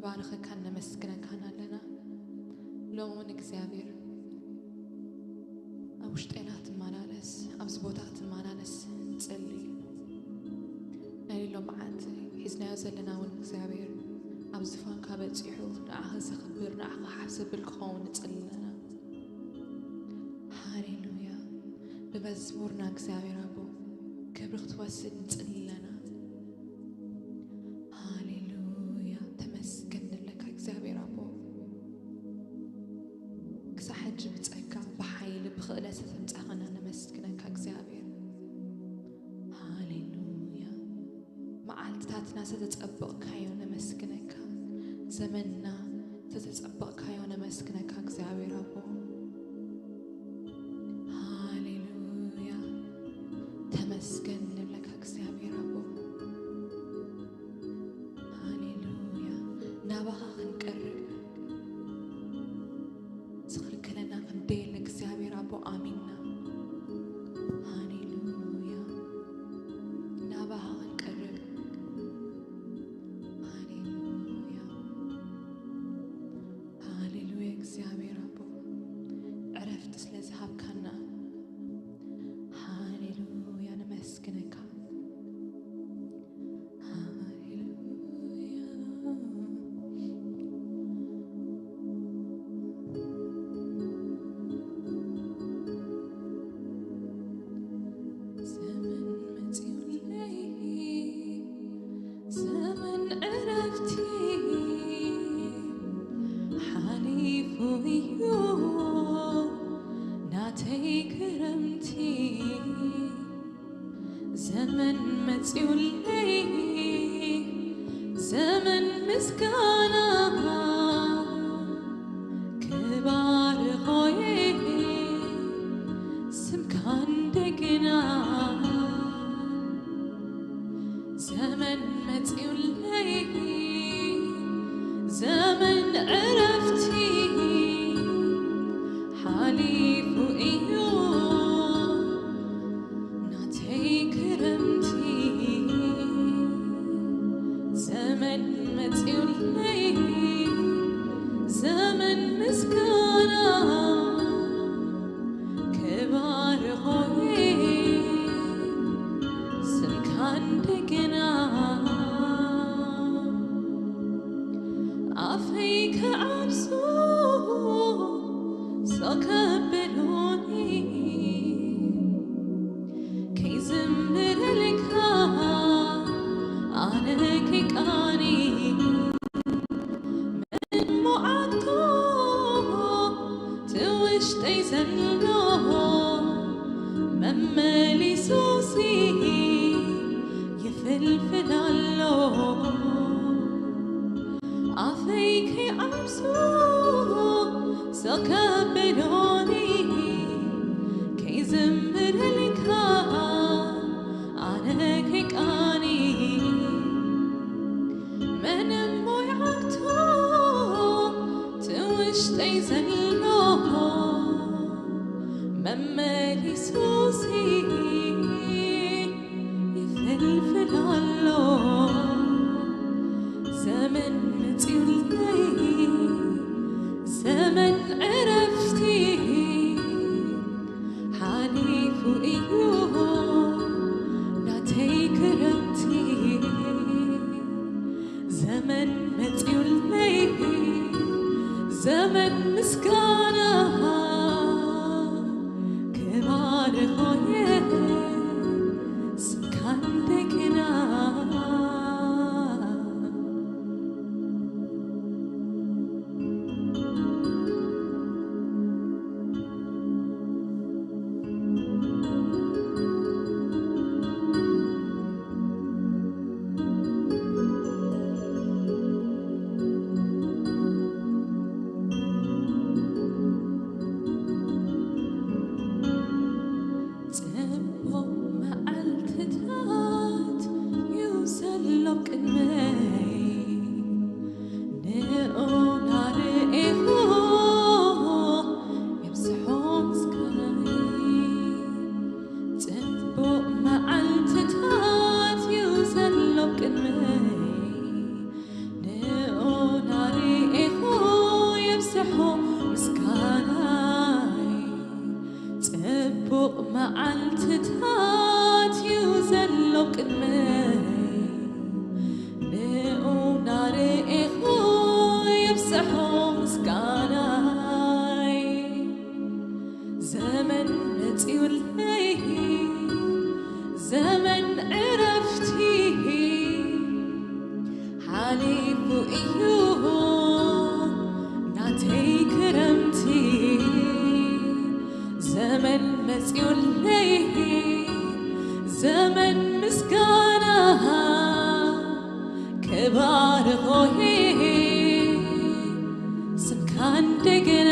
ንባርኸካን ነመስግነካን ኣለና። ሎሚ እውን እግዚኣብሔር ኣብ ውሽጤና ትመላለስ፣ ኣብዚ ቦታ ትመላለስ ንጽሊ። ናይ ሎም መዓልቲ ሒዝናዮ ዘለና እውን እግዚኣብሔር ኣብ ዝፋንካ በጺሑ ንዓኻ ዘኽብር፣ ንዓኻ ሓፍ ዘብል ክኸውን ንጽሊ ኣለና። ሃሌሉያ። ብመዝሙርና እግዚኣብሔር ኣቦ ክብሪ ክትወስድ ንጽሊ ኣለና። ሃሌሉያ። ተመስገን ንብለካ እግዚኣብሔር ኣቦ። ክሳብ ሕጂ ብጸጋ፣ ብሓይሊ፣ ብኽእለት ተምጻኸና ነመስግነካ እግዚኣብሔር። ሃሌሉያ። መዓልትታትና ዝተጸበቕካዮ ነመስግነካ። ዘመንና ዝተጸበቕካዮ ነመስግነካ እግዚኣብሔር ኣቦ። ሃሌሉያ። ተመስገን ንብለካ እግዚኣብሔር ኣቦ። ሃሌሉያ። ናባኻ ክንቀርብ ዝኽልክለና ከም ደየለ እግዚኣብሔር ኣቦ ኣሚንና። ሃሌሉያ። ናባኻ ክንቀርብ። ሃሌሉያ። ሃሌሉያ። እግዚኣብሔር ኣቦ ዕረፍቲ ስለ ዝሃብካና ሃሌሉያ ነመስግነካ። ሃሌሉያ። ዘመን መጺኡለይ፣ ዘመን ዕረፍቲ ሓሊፉ እዩ ናተይ ክረምቲ። ዘመን መጺኡለይ፣ ዘመን ምስጋና ክባርኾየ ስምካ እንደገና። ዘመን መጺኡለይ፣ ዘመን ዕረፍቲ ሓሊፉ እዩ ናተይ ክረምቲ። ዘመን መጺኡለይ፣ ዘመን ምስጋና ክባርኾ ስምካ እንደገና። ኣፈይ ክዓብሱ ሶ ከብሎኒ፣ ከይዝምረልካ ኣነ ከይቃኒ። እሞ ኣቶ እቲ ውሽጠይ ዘሎ መመሊሱሲ ይፍልፍል ኣሎ። ኣፈይ ከይዓብሱ ሶ ከብሎኒ፣ ከይዝምረልካ ኣነ ከይቃኒ። መን እሞ ይዓግቶ እቲ ውሽጠይ ዘሎ መመሊሱሲ ይፍልፍል ኣሎ። ዘመን መጺኡለይ፣ ዘመን ዕረፍቲ ሓሊፉ እዩ ናተይ ክረምቲ። ዘመን መጺኡለይ፣ ዘመን ምስጋና ክባርኾየ ስምካ እንደገና። ቅድመይ ንኡ ናርኤኹ ይብዝሖ ምስጋናይ። ዘመን መጺኡለይ፣ ዘመን ዕረፍቲ ሓሊፉ እዩ ናተይ ክረምቲ። ዘመን መጺኡለይ፣ ዘመን ምስጋና ክባርኾ ስምካ እንደገና።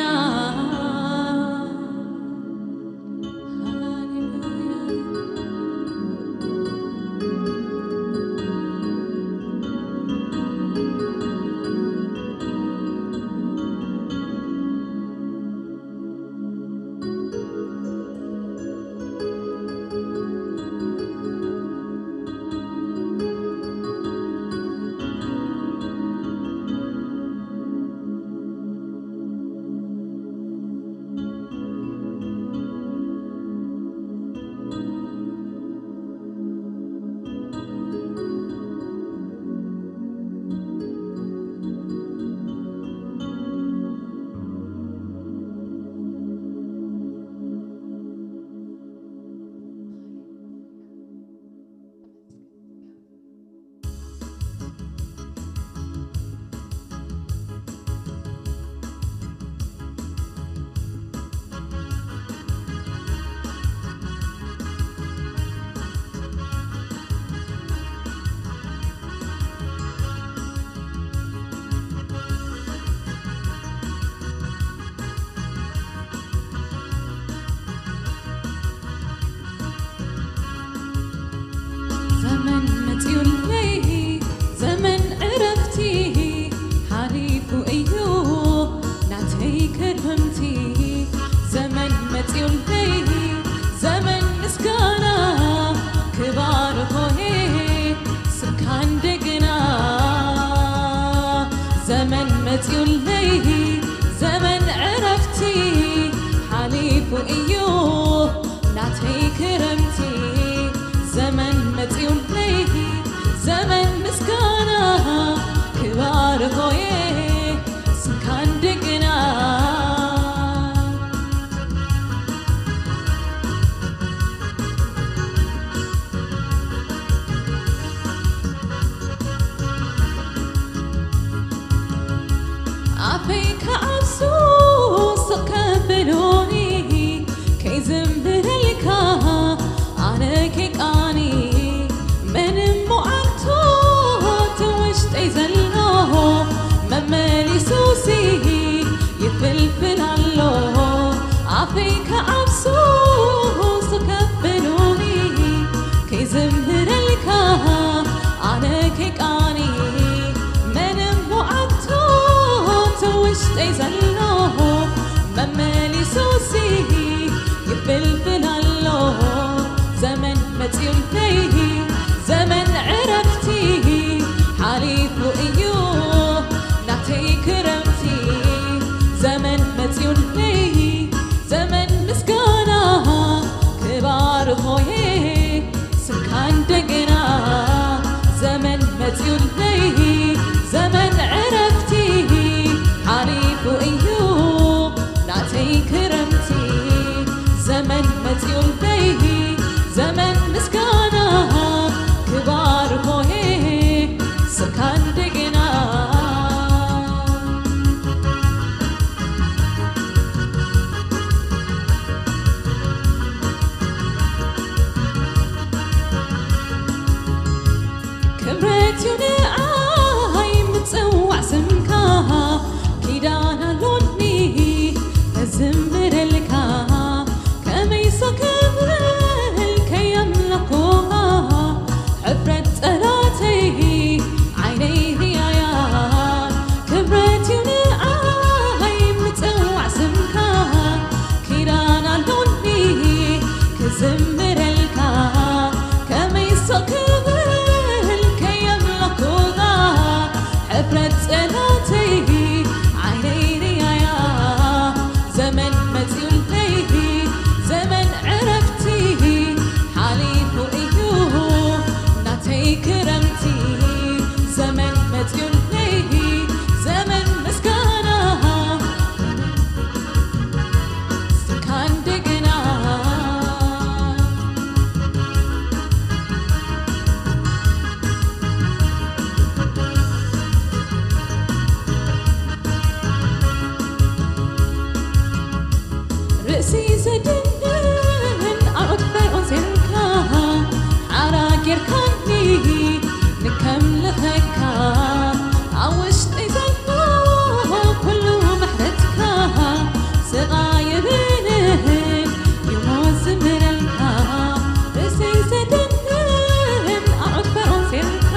ሃሌሉያ። ዘመን መጺኡለይ፣ ዘመን ዕረፍቲ ሓሊፉ እዩ ናተይ ክረምቲ። ዘመን መጺኡለይ፣ ዘመን ምስጋና ክባርኾ ስምካ እንደገና። ዘመን መጺኡለይ፣ ዘመን ዕረፍቲ ሓሊፉ እዩ ናተይ ክረምቲ። ዘመን መጺኡለይ፣ ዘመን ምስጋና ክባርኾ ስምካ እንደገና። ኣፈይ ክዓብሱ ስቕ ከብሉኒ፣ ከይዝምረልካ ኣነ ከይቃኒ። መን እሞ ኣንቶ እቲ ውሽጠይ ዘሎ መመሊሱሲ ይፍልፍል ኣሎ። ኣፈይ ክዓብሱ ስቕ ከብሉኒ፣ ከይዝምረልካ ኣነ ከይቃኒ። መን እሞ ኣንቶ እቲ ውሽጠይ ዘሎ መመሊሱሲ ይፍልፍል ኣሎ። ዘመን መጺኡለይ፣ ዘመን ዕረፍቲ ሓሊፉ እዩ ናተይ ክረምቲ። ዘመን መጺኡለይ፣ ዘመን ምስጋና ክባርኾ ስምካ እንደገና። ዘመን መጺኡለይ፣ ዘመን ዕረፍቲ ሓሊፉ እዩ ናተይ ክረምቲ። ዘመን መጺኡለይ፣ ዘመን ምስጋና ክባርኾ ስምካ እንደገና። ክብረት እዩ ንዓይ ምጽዋዕ ስምካ፣ ኪዳን ኣሎኒ ከዝምረልካ። ከመይ ሶ ክብል ከየምለኮ ሕፍረት ጸላተይ ዓይነይ ርያያ። ክብረት እዩ ንዓይ ምጽዋዕ ስምካ፣ ኪዳን ኣሎኒ ክዝምረልካ። ከመይ ሶ ክብል ከየምለኮ ጌርካኒ ንከምልኸካ ኣብ ውሽጠይ ዘሎ ኩሉ ምሕረትካ ስቓይ የብልህን እሞ ዝምረልካ ርእሰይ ዘደንን ኣዕሩኽ ፈርዖን ሴርካ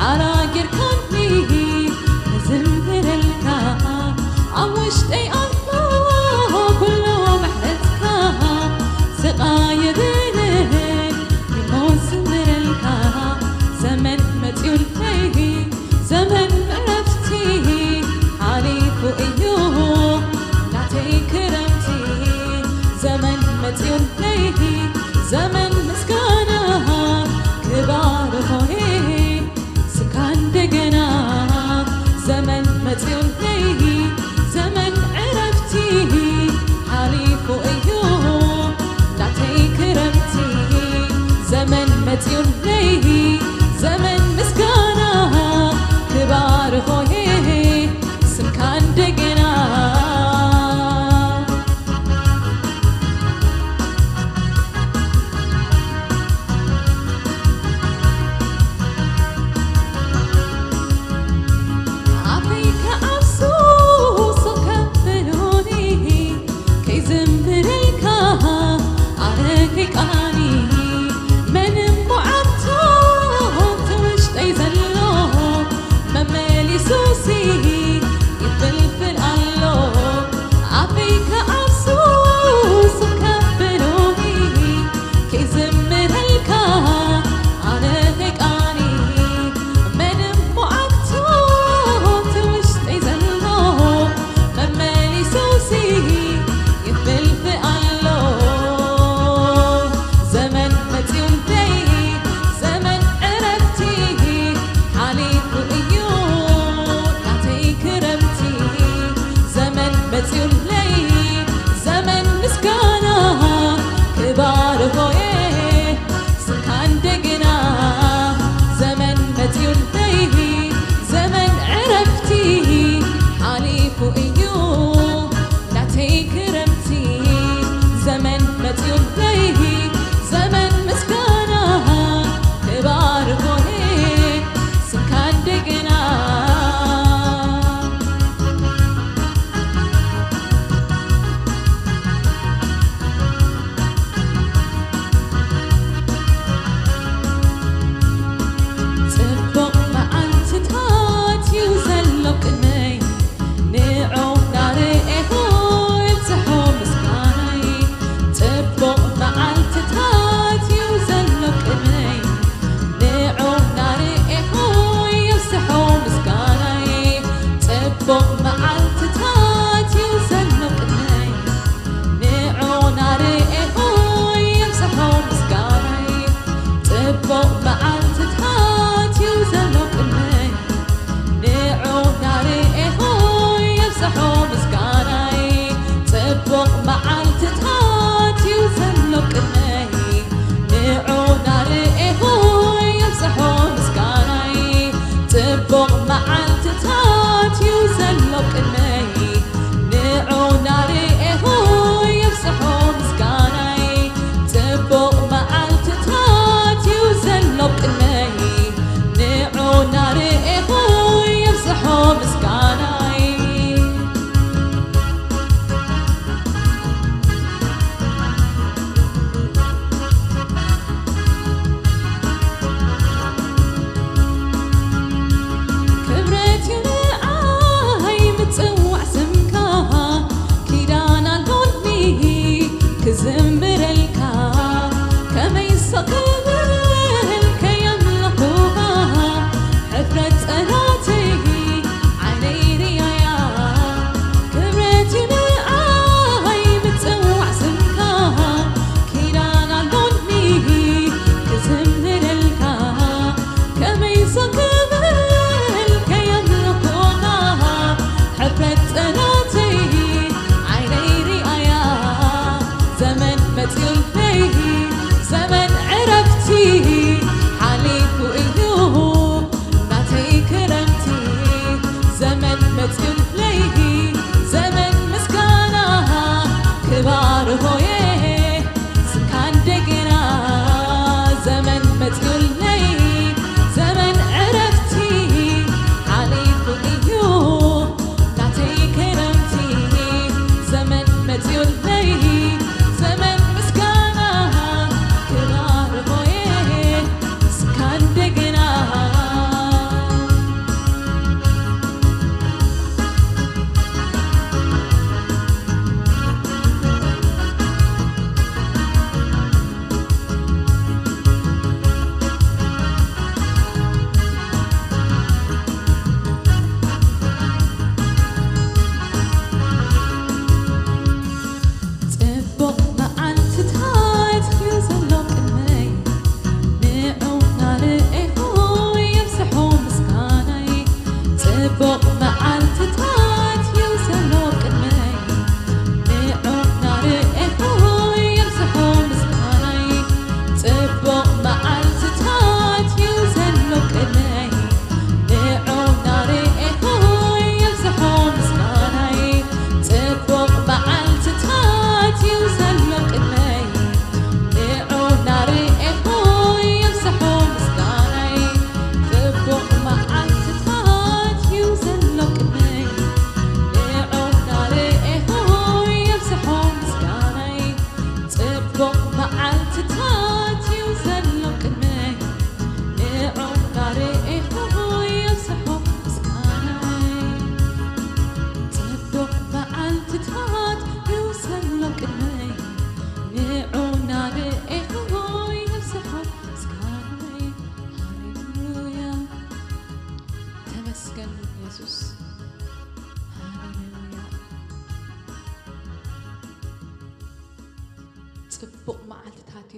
ሓራ ጌርካኒ ክዝምረልካ ኣብ ውሽጠይ ኣሎ ኩሉ ምሕረትካ ስቓይ የብልህን እሞ ዝምረልካ ዘመን መጺኡለይ ዘመን ዕረፍቲ ሓሊፉ እዩ ናተይ ክረምቲ ዘመን መጺኡለይ ዘመን ምስጋና ክባርኾ ስካ እንደገና ዘመን መጺኡለይ ዘመን ዕረፍቲ ሓሊፉ እዩ ናተይ ክረምቲ ዘመን መጺኡለይ ዘመን ምስጋና ክባርኾ ስምካ እንደገና ኣፈይ ከዓሱ ሶከ ብሉኒ ከይዝምረልካ ኣረ ከይቃኒ መን እሞ ዓርቶ እቲ ውሽጠይ ዘሎ መመሊሱሲ ይፍልፍል ኣሎ ኣፈይ ከዓሱ ሶከ ብሉኒ ከይዝምረልካ ኣነ ከይቃኒ መን እሞ ዓርቶ እቲ ውሽጠይ ዘሎ መመሊሱሲ ይፍልፍል ኣሎ ዘመን መጺኡለይ ዘመን ዕረፍቲ ሓሊፉ እዩ ናተይ ክረምቲ ዘመን መጺኡለይ ዘመን ምስጋና ክባርኾ ስምካ እንደገና ዘመን መጺኡለይ ዘመን ዕረፍቲ ሓሊፉ እዩ ናተይ ክረምቲ ዘመን መጺኡለይ ዘመን ምስጋና ክባርኾ ስምካ እንደገና ጽቡቕ መዓልትታት እዩ ዘሎ ቅድመይ ንዑ ናርኤኹ ይብዝሖ ምስጋናይ ጽቡቕ መዓልትታት እዩ ዘሎ ቅድመይ ንዑ ናርኤኹ ይብዝሖ ምስጋናይ ጽቡቕ መዓልትታት እዩ ዘሎ ቅድመይ ንዑ ናርኤኹ ይብዝሖ ምስጋናይ ጽቡቕ መዓልትታት እዩ ዘሎ ቅድመይ ንዑ ናርኤኹ ይብዝሖ ምስጋናይ ጽቡቕ መዓልትታት እዩ ዘሎ ቅድመይ ንዑ ናርኤኹ ይብዝሖ ምስጋናይ ጽቡቕ መዓልትታት እዩ ዘሎ ቅድመይ ንዑ ናርኤኹ ይብዝሖ ምስጋናይ ጽቡቕ መዓልትታት እዩ ዘሎ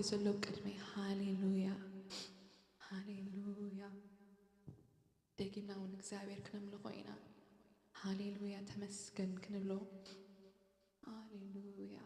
ዘሎ ቅድመይ። ሃሌሉያ፣ ሃሌሉያ። ደጊምና እውን እግዚኣብሔር ክነምልኾ ኢና። ሃሌሉያ፣ ተመስገን ክንብሎ። ሃሌሉያ።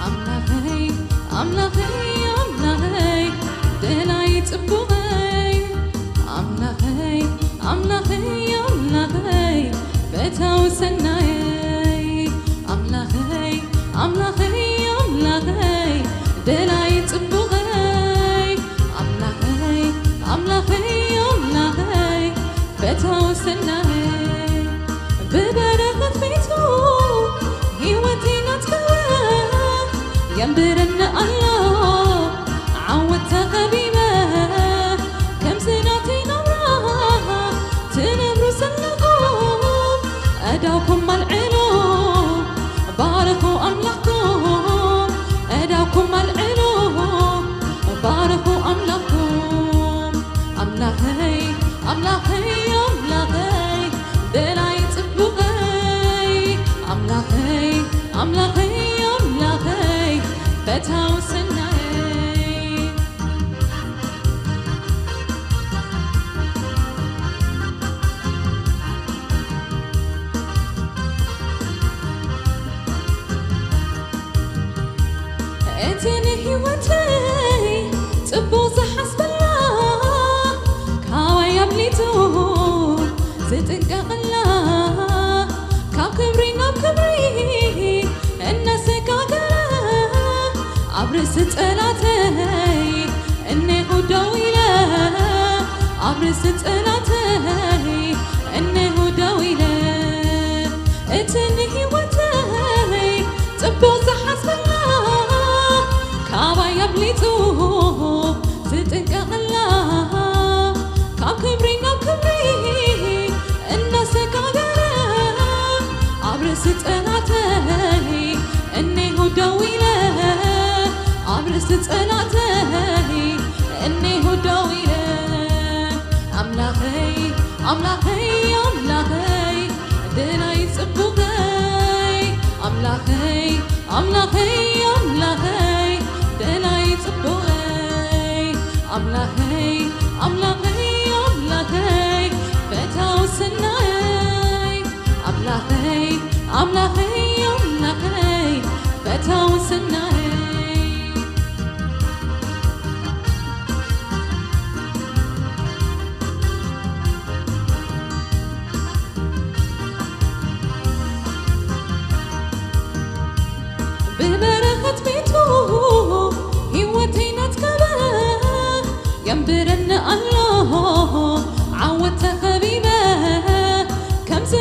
ኣምላኸይ፣ ኣምላኸይ፣ ኣምላኸይ፣ ደላይ ጽቡቐይ። ኣምላኸይ፣ ኣምላኸይ፣ ኣምላኸይ፣ ፈታዊ ሰናየይ። ኣምላኸይ፣ ኣምላኸይ፣ ኣምላኸይ፣ ደላይ ጽቡቐይ። ኣምላኸይ፣ ኣምላኸይ፣ ኣምላኸይ፣ ፈታዊ ሰናየይ። ብበረኸት ቤቱ ህይወተይ ናትካ የንብረኒ ኣሎ። ዓወት ተኸቢበ ከምዚ ናተይ ናብራ ትነብሩ ዘለኹም፣ ኣእዳውኩም ኣልዕሉ፣ ባርኹ ኣምላኽኩም። ኣእዳውኩም ኣልዕሉ፣ ባርኹ ኣምላኽኩም። ኣምላኸይ፣ ኣምላኸይ፣ ኣምላኸይ፣ ደላይ ጽቡቐይ። ኣምላኸይ፣ ኣምላኸይ፣ ኣምላኸይ፣ ፈታዊ ሰናየይ። እቲ ንህይወተይ ጽቡቕ ዝሓስበላ፣ ካባይ ኣብሊጹ ዝጥንቀቐላ፣ ካብ ክብሪ ናብ ክብሪ እናሰጋገረ፣ ኣብ ርእሲ ጸላተይ እኔኹ ደው ኢለ፣ ኣብ ርእሲ ጸላተይ እኔኹ ደው ኢለ። እቲ ንህይወተይ ጽቡቕ ዝሓስበላ፣ ካባይ ኣብሊጹ ዝጥንቀቐላ፣ ካብ ክብሪ ናብ ክብሪ እናሰጋገረ፣ ኣብ ርእሲ ጸላተይ እኔኹ ደው ኢለ፣ ኣብ ርእሲ ጸላተይ እኔኹ ደው ኢለ። ኣምላኸይ፣ ኣምላኸይ፣ ኣምላኸይ፣ ደላይ ጽቡቐይ። ኣምላኸይ፣ ኣምላኸይ፣ ኣምላኸይ፣ ደላይ ጽቡቐይ። ኣምላኸይ፣ ኣምላኸይ፣ ኣምላኸይ፣ ፈታዊ ሰናየይ። ኣምላኸይ፣ ኣምላኸይ፣ ኣምላኸይ፣ ፈታዊ ሰናየይ። ብበረኸት ቤቱ ህይወተይ ናትከበ የንብረኒ ኣሎ ዓወት ተኸቢበ ከምዚ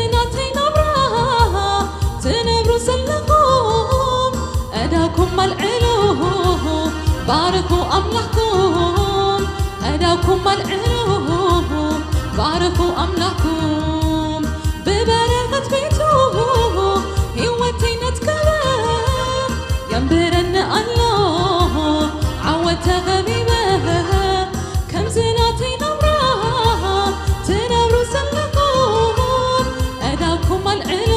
ኣልዕሉ፣ ባርኹ ኣምላኽኩም፣ ኣእዳውኩም ኣልዕሉ፣ ባርኹ ኣምላኽኩም። ብበረኸት ቤቱ ህይወተይ ነትከበ፣ የንብረኒ ኣሎ ዓወት ተኸቢበ። ከምዚ ናተይ ናብራ ትነብሩ ዘለኹም፣ ኣእዳውኩም ኣልዕሉ፣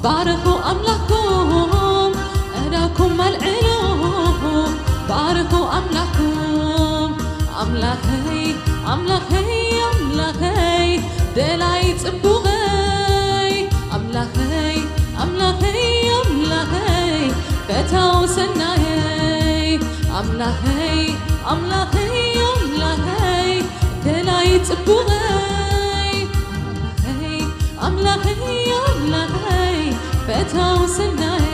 ባርኹ ኣምላኽኩም። ኣእዳውኩም ኣልዕሉ፣ ባርኹ ኣምላኽኩም። ኣምላኸይ፣ ኣምላኸይ፣ ኣምላኸይ፣ ደላይ ጽቡቐይ። ኣምላኸይ፣ ኣምላኸይ፣ ኣምላኸይ፣ ፈታው ሰናየይ። ኣምላኸይ፣ ኣምላኸይ፣ ኣምላኸይ፣ ደላይ ጽቡቐይ። ኣምላኸይ፣ ኣምላኸይ፣ ኣምላኸይ፣ ፈታው ሰናየይ።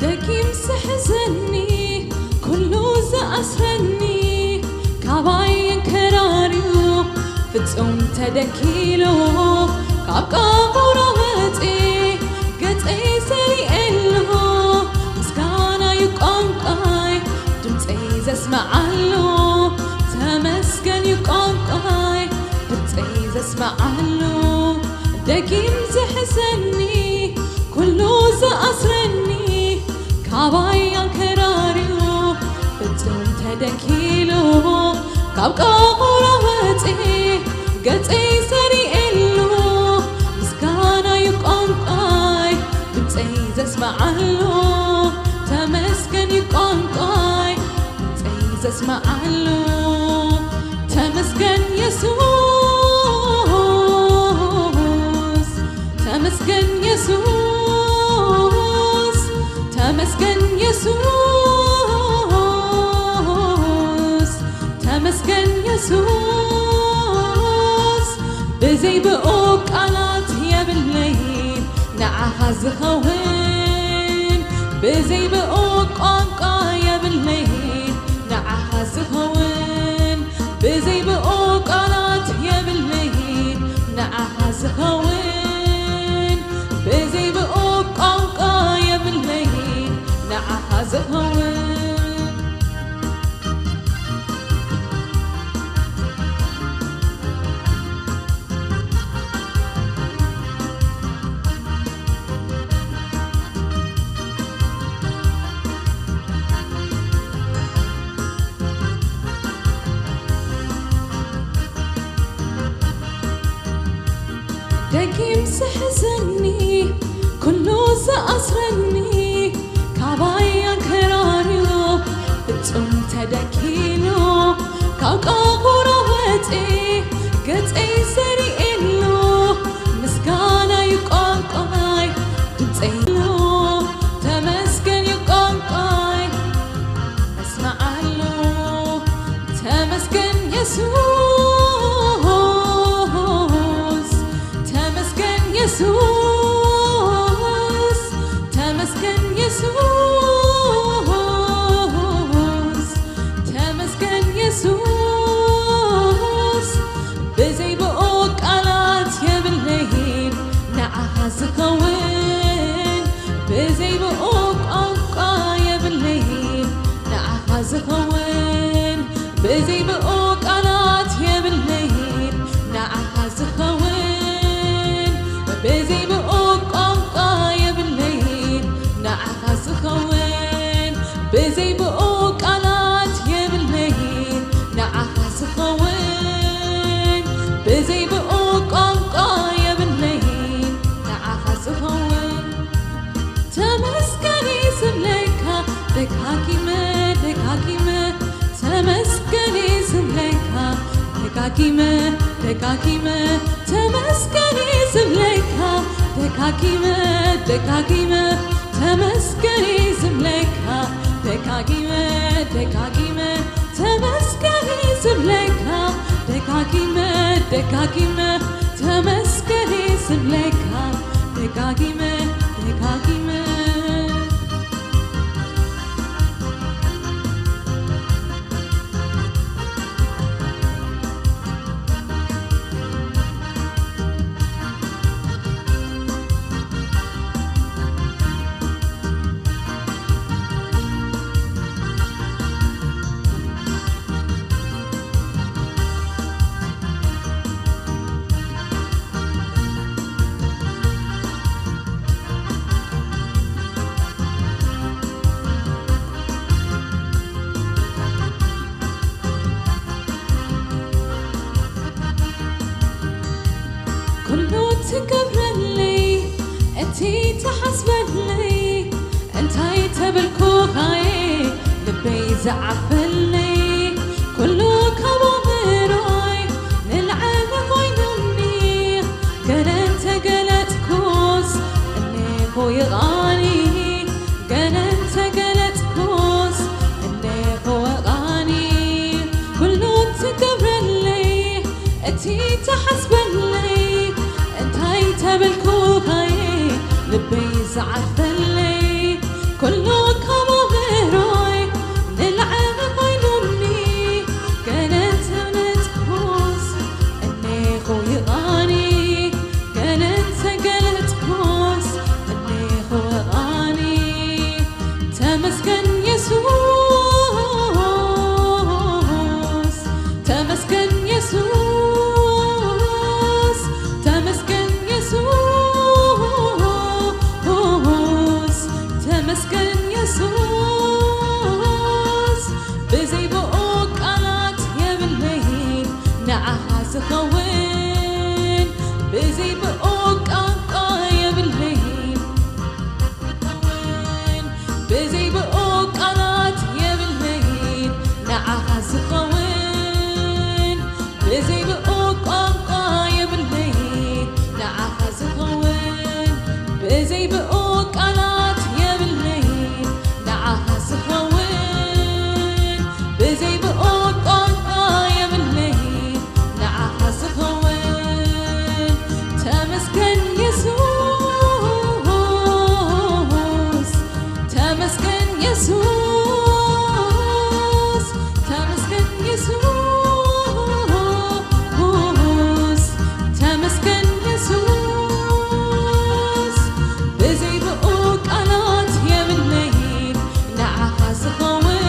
ደጊም ዝሕዘኒ፣ ኩሉ ዝኣስረኒ፣ ካባይ እንከራርዩ፣ ፍጹም ተደንኪሉ፣ ካብ ቃቑራ ወጺ፣ ገጸይ ዘሪኤሉ፣ ምስጋና ዩ ቋንቋይ፣ ድምጸይ ዘስምዓሉ፣ ተመስገን ዩ ቋንቋይ፣ ድምጸይ ዘስምዓሉ። ደጊም ዝሕዘኒ፣ ኩሉ ዝኣስረኒ፣ ካባይ ኣንከራርዩ፣ ፍጹም ተደንኪሉ፣ ካብ ቃቑራ ወጺ፣ ገጸይ ዘሪኤሉ፣ ምስጋና ዩ ቋንቋይ፣ ድምጸይ ዘስምዓሉ፣ ተመስገን ዩ ቋንቋይ፣ ድምጸይ ዘስምዓሉ። ተመስገን የሱስ፣ ተመስገን የሱስ፣ ተመስገን የሱስ፣ ተመስገን የሱስ። ብዘይ ብኡ ቃላት የብለይን ንዓኻ ዝኸውን፣ ብዘይ ብኡ ቋንቋ የብለይን ንዓኻ ዝኸውን፣ ብዘይ ብኡ ቃላት የብለይን ንዓኻ ዝኸውን፣ ብዘይ ብኡ ቋንቋ የብለይን ንዓኻ ዝኸውን። ደጊም ዝሕዘኒ፣ ኩሉ ዝኣስረኒ፣ ካባይ ኣንከራርዩ፣ ፍጹም ተደኪሉ፣ ካብ ቃቑራ ወጺ፣ ገጸይ ዘሪኤሉ፣ ምስጋና ዩ ቋንቋይ፣ ድምጸይ ዩ፣ ተመስገን ዩ ቋንቋይ፣ እስማዓሉ። ተመስገን የሱስ፣ ተመስገን የሱስ፣ ተመስገን የሱስ፣ ተመስገን የሱስ። ብዘይ ብኡ ቃላት የብለይን ንዓኻ ዝኸውን፣ ብዘይ ብኡ ቋንቋ የብለይን ንዓኻ ዝኸውን፣ ብዘይ ብኡ ቃላት የብለይን ንዓኻ ዝኸውን፣ ብዘይ ብኡ ቋንቋ የብለይን ንዓኻ ዝኸውን፣ ብዘይ ብኡ ቃላት የብለይን ንዓኻ ዝኸውን፣ ብዘይ ብኡ ቋንቋ የብለይን ንዓኻ ዝኸውን። ተመስገን ዝብለካ ደጋጊመ ደጋጊመ፣ ተመስገን ዝብለካ ደጋጊመ ደጋጊመ፣ ተመስገን ዝብለካ ደጋጊመ ደጋጊመ፣ ተመስገን ዝብለካ ደጋጊመ ደጋጊመ፣ ተመስገን ዝብለካ ደጋጊመ ደጋጊመ፣ ተመስገን ዝብለካ ደጋጊመ ደጋጊመ። ተሓስበለይ እንታይ ተበልኩኻየ ልበይ ዝዓፈለይ ኩሉ ካብ ኣእምሮይ ንልዕሊ ኮይኑኒ ገለ እንተገለጽኩስ እኔኹ ይቓኒ ገለ እንተገለጽኩስ እኔኹ ወቓኒ ኩሉ ትገብረለይ እቲ ተሓስበለይ እንታይ ተበልኩኻየ ልበይ ዝዓርፈለይ ኩሉ ካብ ኣእምሮይ ንልዕሊ ኮይኑኒ ገለ እንተነጥኩስ እኔኹ ይቓኒ ገለ እንተገለጥኩስ እኔኹ ወቓኒ ተመስገን የሱስ ተመስገን የሱስ ተመስገን የሱስ ተመስገን የሱስ ብዘይ ብኡ ቃላት የብለይን ንዓኻ ዝኸውን ብዘይ ብኡ ቋንቋ የብለይን ብዘይ ብኡ ቃላት የብለይን ንዓኻ ዝኸውን ብዘይ ብኡ ቋንቋ የብለይን ንዓኻ ዝኸውን ብዘይ ብኡ ቃላት የብለይን ንዓኻ ዝኸውን ብዘይ ብኡ ቋንቋ የብለይን ንዓኻ ዝኸውን ተመስገን የሱስ ተመስገን የሱስ ተመስገን የሱስ ተመስገን የሱስ ብዘይ ብኡ ቃላት የብለይን ንዓኻ ዝኸውን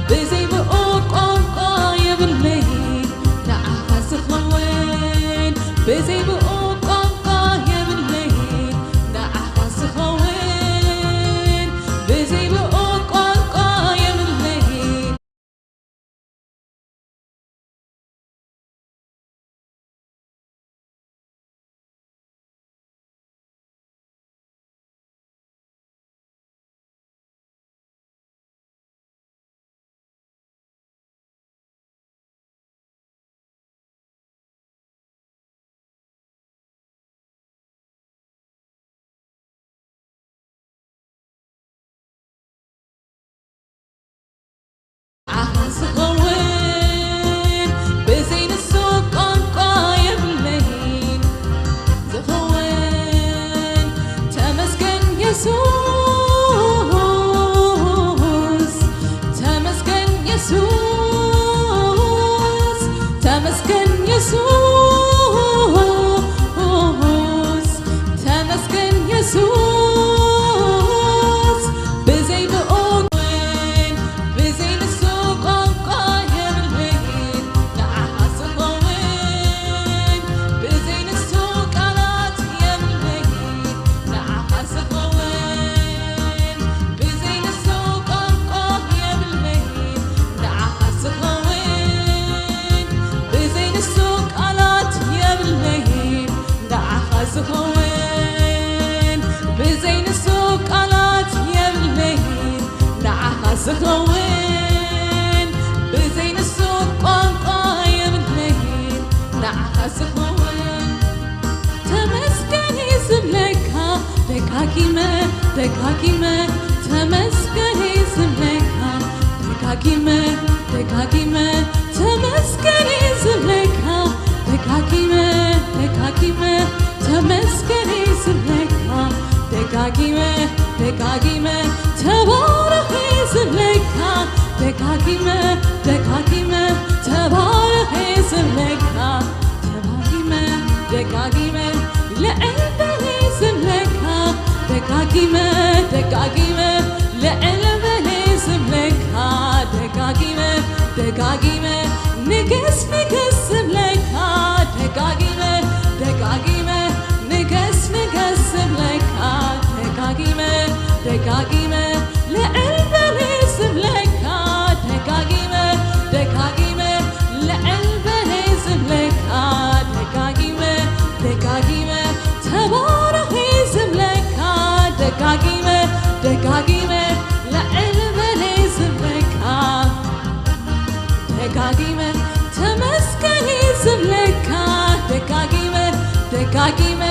ብዘይ ብኡ ቋንቋ የብለይን ንዓኻ ዝኸውን ብዘይ ብኡ ቋንቋ የብለይን ንዓኻ ዝኸውን ብዘይ ብኡ ቋንቋ የብለይን ንዓኻ ዝኸውን ብዘይ ንሱ ቋንቋ የብለይን ዝኸውን ተመስገን የሱስ ተመስገን የሱስ ተመስገን የሱስ ተመስገን የሱስ ብዘይ ብኡ ብዘይ ንሱ ቋንቋ የብለይን ንዓኻ ዝኸውን ብዘይ ንሱ ቃላት የብለይን ንዓኻ ዝኸውን ብዘይ ንሱ ቋንቋ የብለይን ንዓኻ ዝኸውን ብዘይ ንሱ ቃላት የብለይን ንዓኻ ዝኸውን ብዘይ ንሱ ቃላት የብለይን ንዓኻ ዝኸውን ብዘይ ንሱ ቋንቋ የብለይን ንዓኻ ዝኸውን ተመስገን ዝብለካ ደጋጊመ ደጋጊመ ተመስገን ዝብለካ ደጋጊመ ደጋጊመ ተመስገን ዝብለካ ደጋጊመ ደጋጊመ ተመስገን ዝብለካ ደጋጊመ ደጋጊመ ተባረኽ ዝብለካ ደጋጊመ ደጋጊመ ተባረኽ ዝብለካ ደጋጊመ ደጋጊመ ልዕል በል ዝብለካ ደጋጊመ ደጋጊመ ልዕል በል ዝብለካ ደጋጊመ ደጋጊመ ንገስ ንገስ ዝብለካ ደጋጊመ ደጋጊመ ንገስ ንገስ ዝብለካ ደጋጊመ ደጋጊመ ልዕል በል ዝብለካ ደጋጊመ ደጋጊመ ልዕል በል ዝብለካ ደጋጊመ ደጋጊመ ተባረኽ ዝብለ ደጋጊመ ደጋጊመ ልዕል በለ ዝብለካ፣ ደጋጊመ ተመስገን ዝብለካ፣ ደጋጊመ ደጋጊመ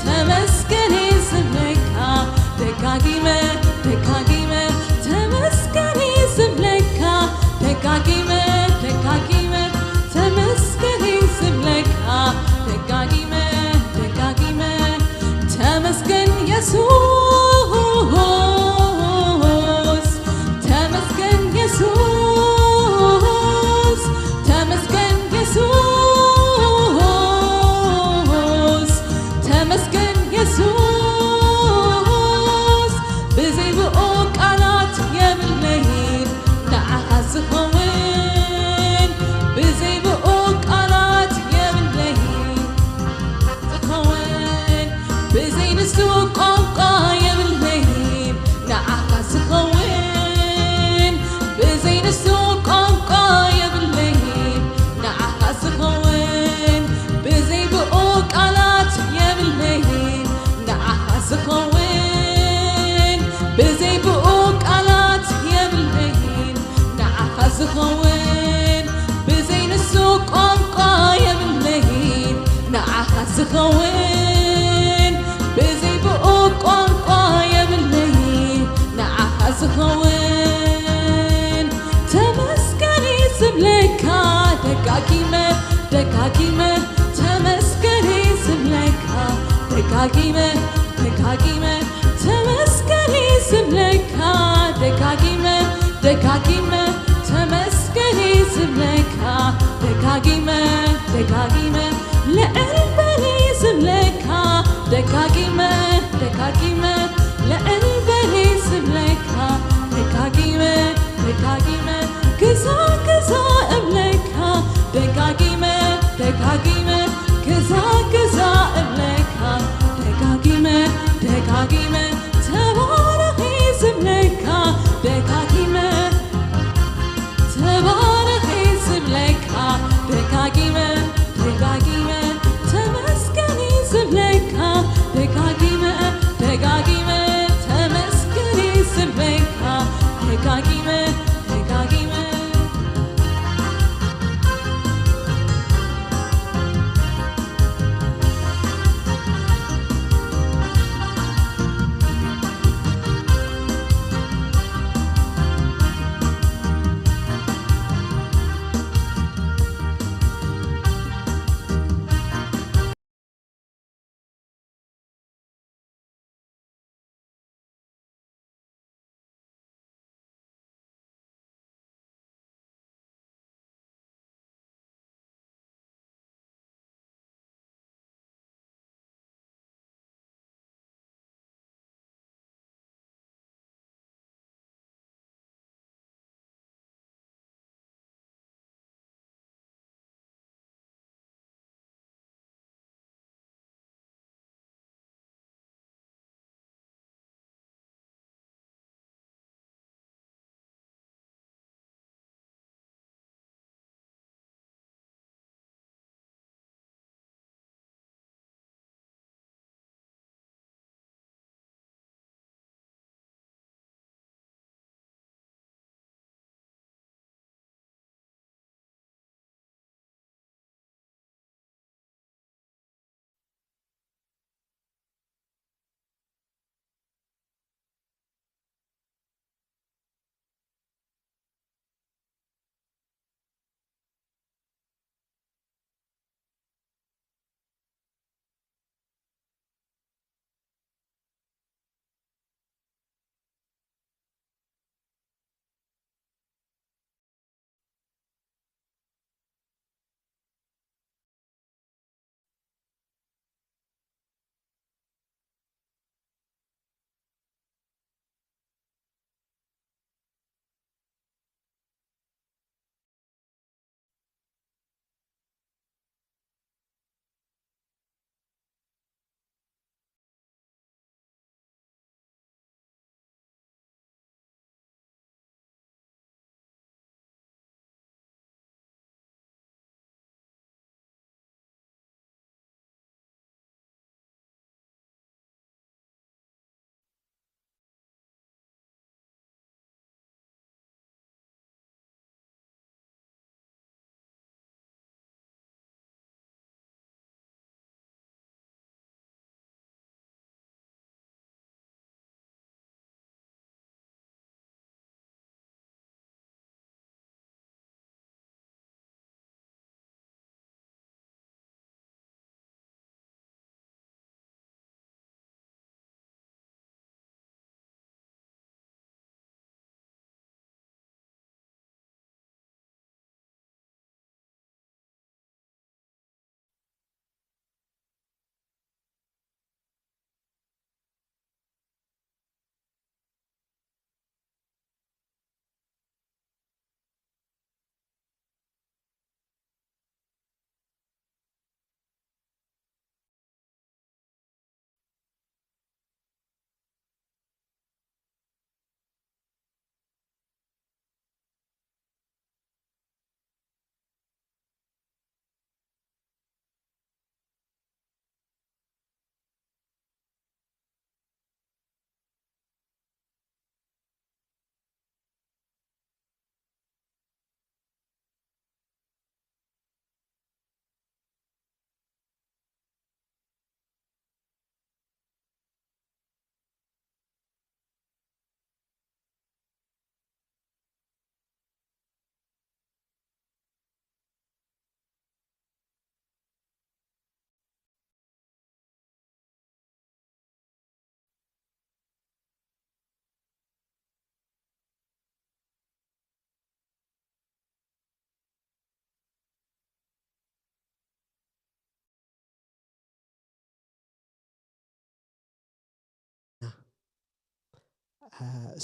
ተመስገን ዝብለካ፣ ደጋጊመ ደጋጊመ ተመስገን ዝብለካ፣ ደጋጊመ ደጋጊመ ተመስገን ዝብለካ፣ ደጋጊመ ደጋጊመ ተመስገን የሱስ፣ ተመስገን የሱስ፣ ተመስገን የሱስ፣ ተመስገን የሱስ። ብዘይ ብኡ ቃላት የብለይን ንዓኻ ዝኸውን፣ ብዘይ ብኡ ቃላት የብለይን ዝኸውን፣ ብዘይ ንሱ ቋንቋ የብለይን ንዓኻ ዝኸውን፣ ብዘይ ንሱ ቋንቋ የብለይን ንዓኻ ዝኸውን፣ ብዘይ ብኡ ቃላት የብለይን ንዓኻ ዝኸውን፣ ብዘይ ብኡ ቃላት የብለይን ንዓኻ ዝኸውን፣ ብዘይ ንሱ ቋንቋ የብለይን ንዓኻ ዝኸውን፣ ብዘይ ብኡ ቋንቋ የብለይን ንዓኻ ዝኸውን። ተመስገን ዝብለካ ደጋጊመ ደጋጊመ ተመስገን ዝብለካ፣ ደጋጊመ ደጋጊመ ተመስገን ዝብለካ፣ ደጋጊመ ደጋጊመ ተመስገን ዝብለካ፣ ደጋጊመ ደጋጊመ ልዕል በል ዝብለካ፣ ደጋጊመ ደጋጊመ ልዕል በል ዝብለካ፣ ደጋጊመ ደጋጊመ ግዛ ግዛ እብለካ፣ ደጋጊመ ደጋጊመ ግዛ ግዛ እብለካ፣ ደጋጊመ ደጋጊመ ተባረኺ ዝብለካ፣ ደጋጊመ ተባረኺ ዝብለካ፣ ደጋጊመ ደጋጊመ ተመስገኒ ዝብለካ፣ ደጋጊመ ደጋጊመ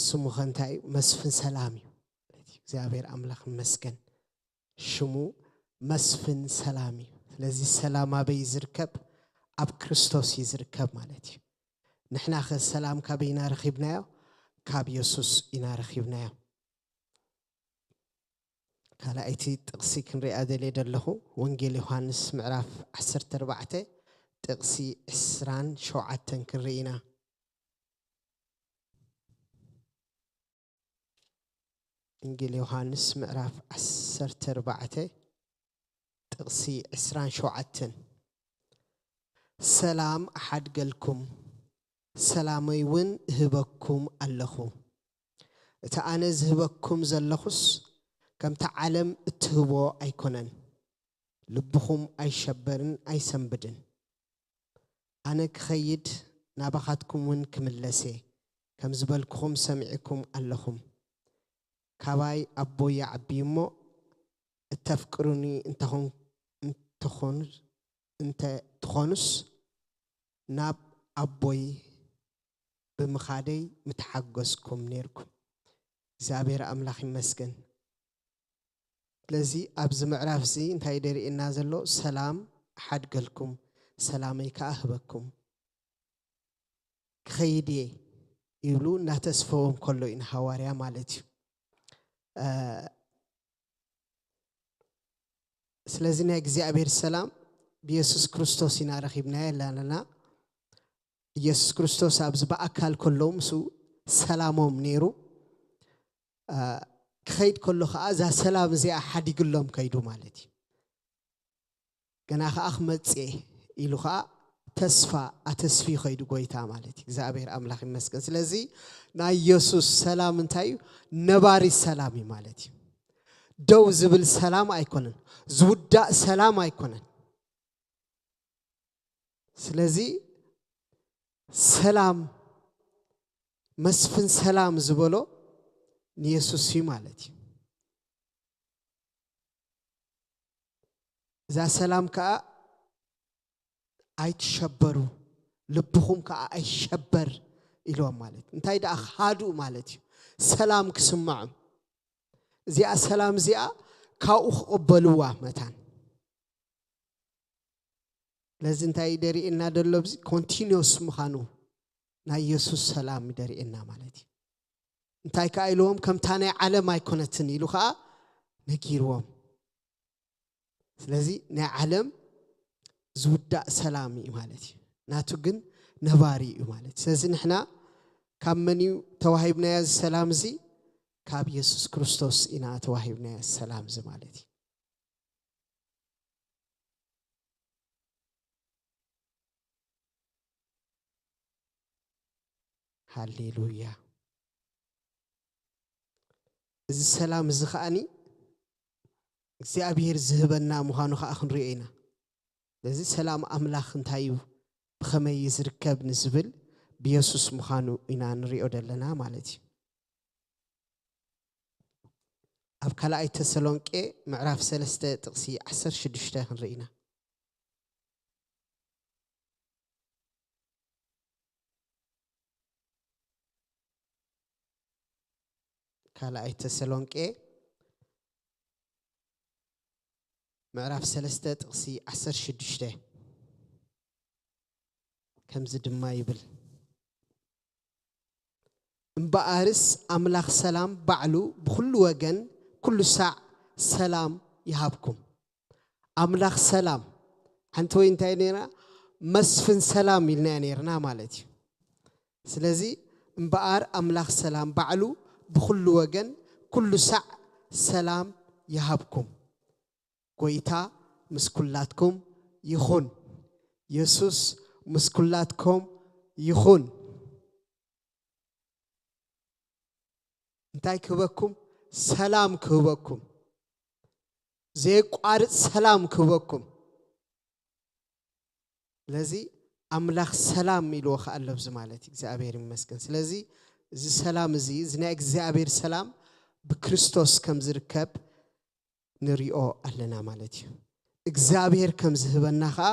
ስሙ ኸ እንታይ እዩ? መስፍን ሰላም እዩ። እግዚኣብሔር ኣምላኽ ይመስገን። ሽሙ መስፍን ሰላም እዩ። ስለዚ ሰላም ኣበይ ዝርከብ? ኣብ ክርስቶስ እዩ ዝርከብ ማለት እዩ። ንሕና ኸ ሰላም ካበይ ኢና ረኺብናዮ? ካብ የሱስ ኢና ረኺብናዮ። ካልኣይቲ ጥቕሲ ክንሪኣ ደልየ ደለኹ፣ ወንጌል ዮሃንስ ምዕራፍ ዓሰርተ ኣርባዕተ ጥቕሲ ዕስራን ሸውዓተን ክንርኢ ኢና። ወንጌል ዮሃንስ ምዕራፍ ዓሰርተ ኣርባዕተ ጥቕሲ ዕስራን ሸውዓተን፣ ሰላም እሓድገልኩም፣ ሰላመይ እውን እህበኩም ኣለኹ። እቲ ኣነ ዝህበኩም ዘለኹስ፣ ከምቲ ዓለም እትህቦ ኣይኮነን። ልብኹም ኣይሸበርን ኣይሰንብድን። ኣነ ክኸይድ፣ ናባኻትኩም እውን ክምለስ እየ፣ ከም ዝበልኩኹም ሰሚዕኩም ኣለኹም። ካባይ ኣቦይ ይዓቢ እሞ፣ እተፍቅሩኒ እንተኾን-፣ እንተኾኑ-፣ እንተ ትኾኑስ፣ ናብ ኣቦይ ብምኻደይ ምተሓገዝኩም ነይርኩም። እግዚኣብሔር ኣምላኽ ይመስገን። ስለዚ ኣብዚ ምዕራፍ እዚ እንታይ ደርእየና ዘሎ? ሰላም እሓድገልኩም፣ ሰላመይ ከኣ ህበኩም። ክኸይድ እየ ይብሉ እናተስፈዎም ከሎ ኢና ሃዋርያ ማለት እዩ። እ፣ ስለዚ ናይ እግዚኣብሔር ሰላም ብየሱስ ክርስቶስ ኢና ረኺብናዮ ኣለና። ኢየሱስ ክርስቶስ ኣብዚ ብኣካል ከሎ ምስኡ ሰላሞም ነይሩ። እ፣ ክኸይድ ከሎ ኸዓ እዛ ሰላም እዚኣ ሓዲግሎም ከይዱ ማለት እዩ። ገና ኸዓ ክመጽእ እየ ኢሉ ኸዓ ተስፋ ኣተስፍዩ ኸይዱ ጎይታ ማለት እዩ። እግዚኣብሔር ኣምላኽ ይመስገን። ስለዚ ናይ ኢየሱስ ሰላም እንታይ እዩ? ነባሪ ሰላም እዩ ማለት እዩ። ደው ዝብል ሰላም ኣይኮነን። ዝውዳእ ሰላም ኣይኮነን። ስለዚ ሰላም፣ መስፍን ሰላም ዝበሎ ንየሱስ እዩ ማለት እዩ። እዛ ሰላም ከኣ ኣይትሸበሩ፣ ልብኹም ከኣ ኣይሸበር ኢልዎም ማለት እዩ። እንታይ ደኣ ክሃድኡ ማለት እዩ። ሰላም ክስምዖም። እዚኣ ሰላም እዚኣ ካብኡ ክቕበልዋ መታን። ስለዚ እንታይ ደርእየና ደሎ? ኣብዚ ኮንቲኒዮስ ምዃኑ ናይ የሱስ ሰላም ደርእየና ማለት እዩ። እንታይ ከኣ ኢልዎም? ከምታ ናይ ዓለም ኣይኮነትን ኢሉ ከኣ ነጊርዎም። ስለዚ ናይ ዓለም ዝውዳእ ሰላም እዩ ማለት እዩ። ናቱ ግን ነባሪ እዩ ማለት እዩ። ስለዚ ንሕና ካብ መን እዩ ተዋሂብናዮ እዚ ሰላም እዚ? ካብ የሱስ ክርስቶስ ኢና ተዋሂብናዮ እዚ ሰላም እዚ ማለት እዩ። ሃሌሉያ። እዚ ሰላም እዚ ከኣኒ እግዚኣብሔር ዝህበና ምዃኑ ከኣ ክንሪኦ ኢና። ስለዚ ሰላም ኣምላኽ እንታይ እዩ፣ ብኸመይ እዩ ዝርከብ ንዝብል ብየሱስ ምዃኑ ኢና ንሪኦ ዘለና ማለት እዩ። ኣብ ካልኣይ ተሰሎንቄ ምዕራፍ ሰለስተ ጥቕሲ ዓሰርተ ሽዱሽተ ክንርኢ ኢና። ካልኣይ ተሰሎንቄ ምዕራፍ ሰለስተ ጥቕሲ ዓሰርተ ሽዱሽተ ከምዚ ድማ ይብል፣ እምበኣርስ ኣምላኽ ሰላም ባዕሉ ብኹሉ ወገን ኩሉ ሳዕ ሰላም ይሃብኩም። ኣምላኽ ሰላም፣ ሓንቲ ወይ እንታይ ነይራ? መስፍን ሰላም ኢልናዮ ነይርና ማለት እዩ። ስለዚ እምበኣር ኣምላኽ ሰላም ባዕሉ ብኹሉ ወገን ኩሉ ሳዕ ሰላም ይሃብኩም። ጎይታ ምስ ኩላትኩም ይኹን። የሱስ ምስ ኩላትኩም ይኹን። እንታይ ክህበኩም? ሰላም ክህበኩም። ዘየቋርጽ ሰላም ክህበኩም። ስለዚ ኣምላኽ ሰላም ኢልዎ ከኣ ኣሎ ኣብዚ ማለት እዩ። እግዚኣብሔር ይመስገን። ስለዚ እዚ ሰላም እዚ፣ እዚ ናይ እግዚኣብሔር ሰላም ብክርስቶስ ከም ዝርከብ ንሪኦ ኣለና ማለት እዩ። እግዚኣብሔር ከም ዝህበና ከኣ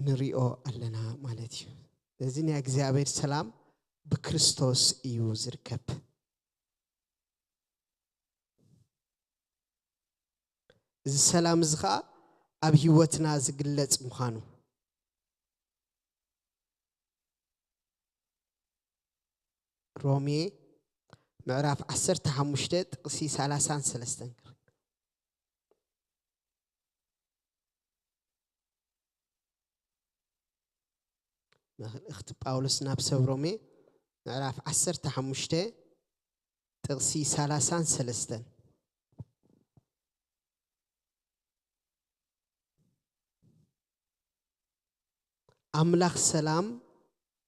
ንሪኦ ኣለና ማለት እዩ። ስለዚ ናይ እግዚኣብሔር ሰላም ብክርስቶስ እዩ ዝርከብ። እዚ ሰላም እዚ ኸኣ ኣብ ህይወትና ዝግለጽ ምዃኑ። ሮሜ ምዕራፍ ዓሰርተ ሓሙሽተ ጥቕሲ ሰላሳን ሰለስተን። መልእኽቲ ጳውሎስ ናብ ሰብ ሮሜ ምዕራፍ ዓሰርተ ሓሙሽተ ጥቕሲ ሰላሳን ሰለስተን። ኣምላኽ ሰላም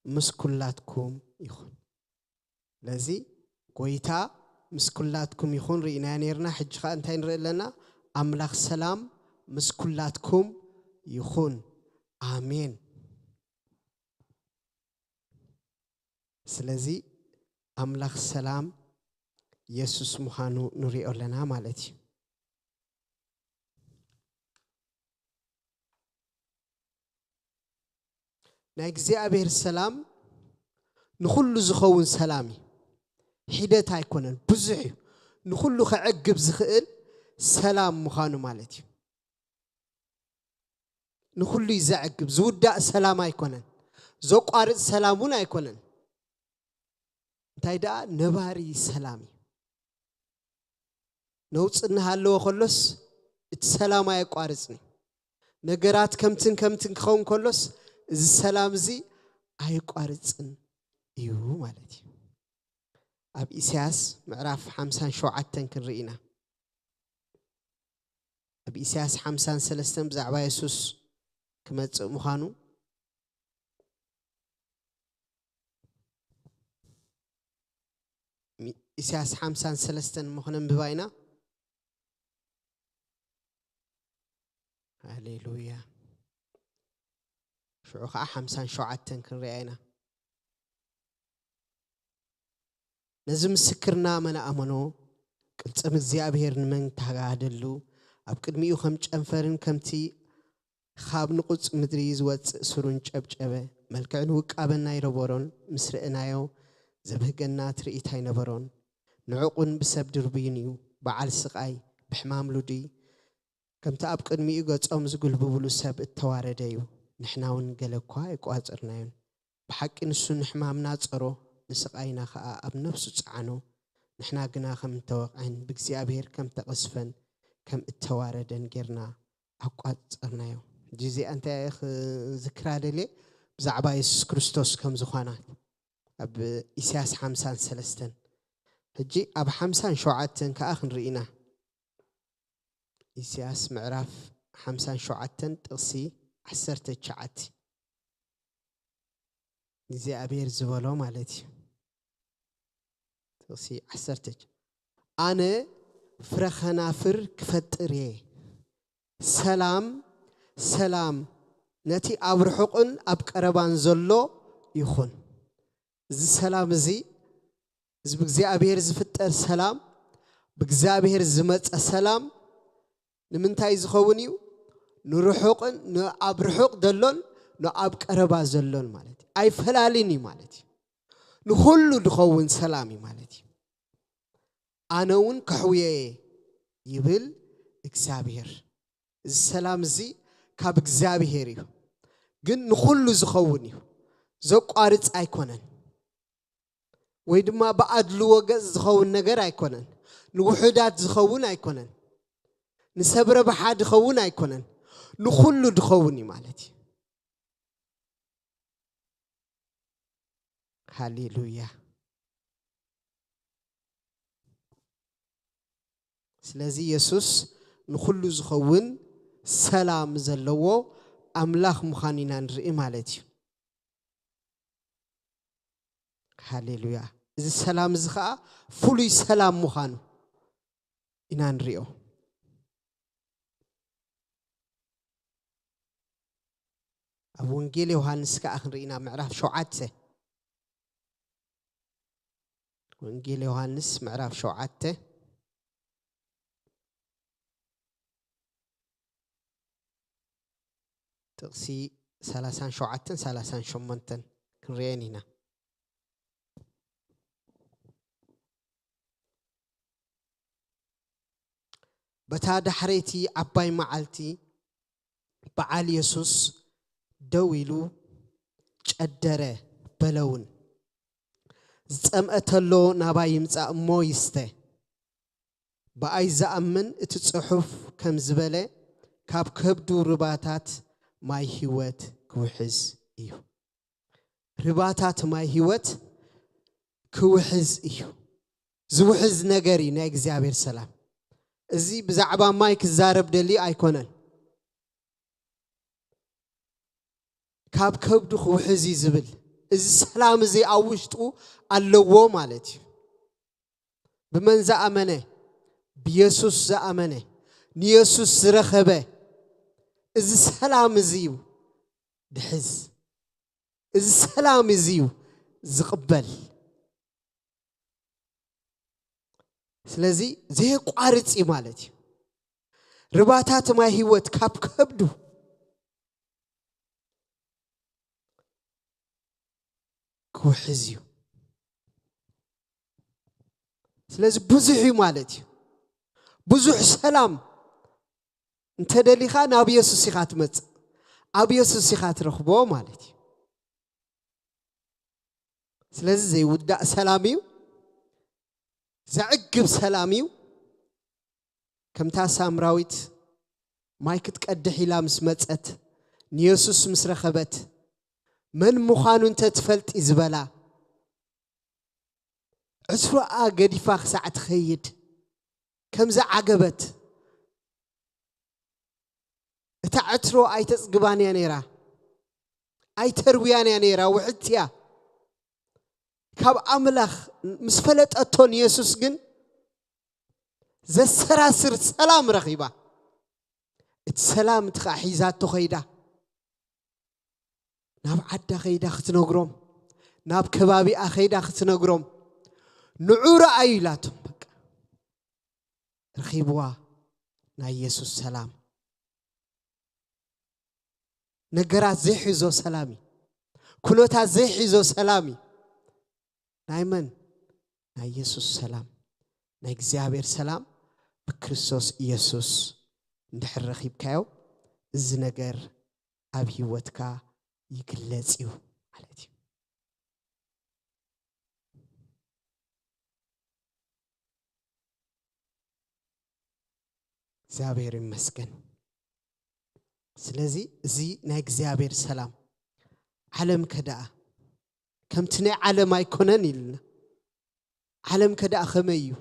ምስ ኩላትኩም ይኹን። ስለዚ ጎይታ ምስ ኩላትኩም ይኹን ርኢና ነርና። ሕጂ ኸኣ እንታይ ንርኢ ኣለና? ኣምላኽ ሰላም ምስ ኩላትኩም ይኹን። ኣሜን። ስለዚ ኣምላኽ ሰላም የሱስ ምዃኑ ንሪኦ ኣለና ማለት እዩ። ናይ እግዚኣብሔር ሰላም ንኹሉ ዝኸውን ሰላም እዩ። ሒደት ኣይኮነን፣ ብዙሕ እዩ። ንኹሉ ከዕግብ ዝኽእል ሰላም ምዃኑ ማለት እዩ። ንኹሉ እዩ ዘዕግብ። ዝውዳእ ሰላም ኣይኮነን፣ ዘቋርጽ ሰላም እውን ኣይኮነን። እንታይ ደኣ ነባሪ ሰላም እዩ። ነውጽ እናሃለወ ከሎስ እቲ ሰላም ኣየቋርጽን እዩ። ነገራት ከምትን ከምትን ክኸውን ከሎስ እዚ ሰላም እዚ ኣየቋርጽን እዩ ማለት እዩ። ኣብ ኢሳያስ ምዕራፍ ሓምሳን ሸውዓተን ክንርኢ ኢና። ኣብ ኢሳያስ ሓምሳን ሰለስተን ብዛዕባ የሱስ ክመጽእ ምዃኑ፣ ኢሳያስ ሓምሳን ሰለስተን እሞ ክነንብባ ኢና። ሃሌሉያ። ሽዑ ኸዓ ሓምሳን ሸውዓተን ክንሪኣ ኢና። ነዚ ምስክርና መን ኣመኖ? ቅልጽም እግዚኣብሔር ንመን ተጋህደሉ? ኣብ ቅድሚኡ ከም ጨንፈርን ከምቲ ካብ ንቑጽ ምድሪ ዝወጽእ ሱሩን ጨብጨበ። መልክዕን ውቃበን ናይ ነበሮን ምስ ርአናዮ ዘብህገና ትርኢት ኣይነበሮን። ንዑቕን ብሰብ ድርቡይን እዩ፣ በዓል ስቓይ፣ ብሕማም ልዱይ፣ ከምቲ ኣብ ቅድሚኡ ገጾም ዝጉልብብሉ ሰብ እተዋረደ እዩ። ንሕና እውን ገለ እኳ ኣይቋጸርናዮን። ብሓቂ ንሱ ንሕማምና ጸሮ፣ ንስቓይና ኸኣ ኣብ ነፍሱ ጸዓኖ። ንሕና ግና ከም እተወቕዐን ብእግዚኣብሔር ከም እተቐስፈን ከም እተዋረደን ጌርና ኣቋጸርናዮ። ሕጂ እዚኣ እንታይ እየ ክዝክራ ደልየ? ብዛዕባ የሱስ ክርስቶስ ከም ዝኾና ኣብ ኢሳያስ ሓምሳን ሰለስተን። ሕጂ ኣብ ሓምሳን ሸውዓተን ከኣ ክንርኢ ኢና። ኢሳያስ ምዕራፍ ሓምሳን ሸውዓተን ጥቕሲ ዓሰርተ ትሽዓተ። እግዚኣብሔር ዝበሎ ማለት እዩ። ጥቕሲ ዓሰርተ፣ ኣነ ፍረ ኸናፍር ክፈጥር እየ። ሰላም፣ ሰላም ነቲ ኣብ ርሑቕን ኣብ ቀረባን ዘሎ ይኹን። እዚ ሰላም እዚ፣ እዚ ብእግዚኣብሔር ዝፍጠር ሰላም፣ ብእግዚኣብሔር ዝመጸ ሰላም ንምንታይ ዝኸውን እዩ? ንርሑቕን፣ ንኣብ ርሑቕ ዘሎን ንኣብ ቀረባ ዘሎን ማለት እዩ። ኣይፈላልን እዩ ማለት እዩ። ንኹሉ ዝኸውን ሰላም እዩ ማለት እዩ። ኣነ እውን ከሕውዮ እየ ይብል እግዚኣብሔር። እዚ ሰላም እዚ ካብ እግዚኣብሔር እዩ፣ ግን ንኹሉ ዝኸውን እዩ። ዘቋርጽ ኣይኮነን፣ ወይ ድማ ብኣድልዎ ገጽ ዝኸውን ነገር ኣይኮነን። ንውሑዳት ዝኸውን ኣይኮነን። ንሰብ ረብሓ ዝኸውን ኣይኮነን። ንኹሉ ዝኸውን እዩ ማለት እዩ። ሃሌሉያ። ስለዚ የሱስ ንኹሉ ዝኸውን ሰላም ዘለዎ ኣምላኽ ምዃኑ ኢና ንርኢ ማለት እዩ። ሃሌሉያ። እዚ ሰላም እዚ ኸኣ ፍሉይ ሰላም ምዃኑ ኢና ንሪኦ። ኣብ ወንጌል ዮሃንስ ከኣ ክንርኢ ኢና፣ ምዕራፍ ሸውዓተ። ወንጌል ዮሃንስ ምዕራፍ ሸውዓተ ጥቕሲ ሰላሳን ሸውዓተን ሰላሳን ሸሞንተን ክንርእየን ኢና። በታ ዳሕረይቲ ዓባይ መዓልቲ በዓል የሱስ ደው ኢሉ ጨደረ በለውን። ዝጸምአ ተሎ ናባይ ይምጻእ እሞ ይስተ። ብኣይ ዝኣምን እቲ ጽሑፍ ከም ዝበለ ካብ ከብዱ ርባታት ማይ ህይወት ክውሕዝ እዩ። ርባታት ማይ ህይወት ክውሕዝ እዩ። ዝውሕዝ ነገር እዩ ናይ እግዚኣብሔር ሰላም። እዚ ብዛዕባ ማይ ክዛረብ ደልዩ ኣይኮነን። ካብ ከብዱ ክውሕዝ እዩ ዝብል። እዚ ሰላም እዚ ኣብ ውሽጡ ኣለዎ ማለት እዩ። ብመን ዝኣመነ? ብየሱስ ዝኣመነ፣ ንየሱስ ዝረኸበ፣ እዚ ሰላም እዚ እዩ ድሕዝ። እዚ ሰላም እዚ እዩ ዝቕበል። ስለዚ ዘየቋርጽ እዩ ማለት እዩ። ርባታት ማይ ህይወት ካብ ከብዱ ክውሕዝ እዩ። ስለዚ ብዙሕ እዩ ማለት እዩ። ብዙሕ ሰላም እንተደሊኻ ናብ የሱስ ኢኻ ትመጽእ፣ ኣብ የሱስ ኢኻ ትረኽቦ ማለት እዩ። ስለዚ ዘይውዳእ ሰላም እዩ። ዘዕግብ ሰላም እዩ። ከምታ ሳምራዊት ማይ ክትቀድሕ ኢላ ምስ መጸት፣ ንየሱስ ምስ ረኸበት፣ መን ምዃኑ እንተ ትፈልጢ ዝበላ፣ ዕስሮኣ ገዲፋ ክሳዕ ትኸይድ ከም ዝዓገበት፣ እታ ዕትሮ ኣይተጽግባን እያ ነይራ፣ ኣይተርውያን እያ ነይራ፣ ውሕድቲ እያ። ካብ ኣምላኽ ምስ ፈለጠቶ ንየሱስ ግን ዘሰራስር ሰላም ረኺባ። እቲ ሰላም እቲ ኸዓ ሒዛቶ ኸይዳ፣ ናብ ዓዳ ኸይዳ ክትነግሮም፣ ናብ ከባቢኣ ኸይዳ ክትነግሮም፣ ንዑ ረኣዩ ኢላቶም። በቃ ረኺብዋ ናይ የሱስ ሰላም። ነገራት ዘይሕዞ ሰላም እዩ። ኩነታት ዘይሕዞ ሰላም እዩ። ናይ መን? ናይ የሱስ ሰላም። ናይ እግዚኣብሔር ሰላም ብክርስቶስ ኢየሱስ እንድሕር ረኺብካዮ፣ እዚ ነገር ኣብ ህይወትካ ይግለጽ እዩ ማለት እዩ። እግዚኣብሔር ይመስገን። ስለዚ እዚ ናይ እግዚኣብሔር ሰላም፣ ዓለም ከደኣ ከምቲ ናይ ዓለም ኣይኮነን ኢልና። ዓለም ከደኣ ከመይ እዩ?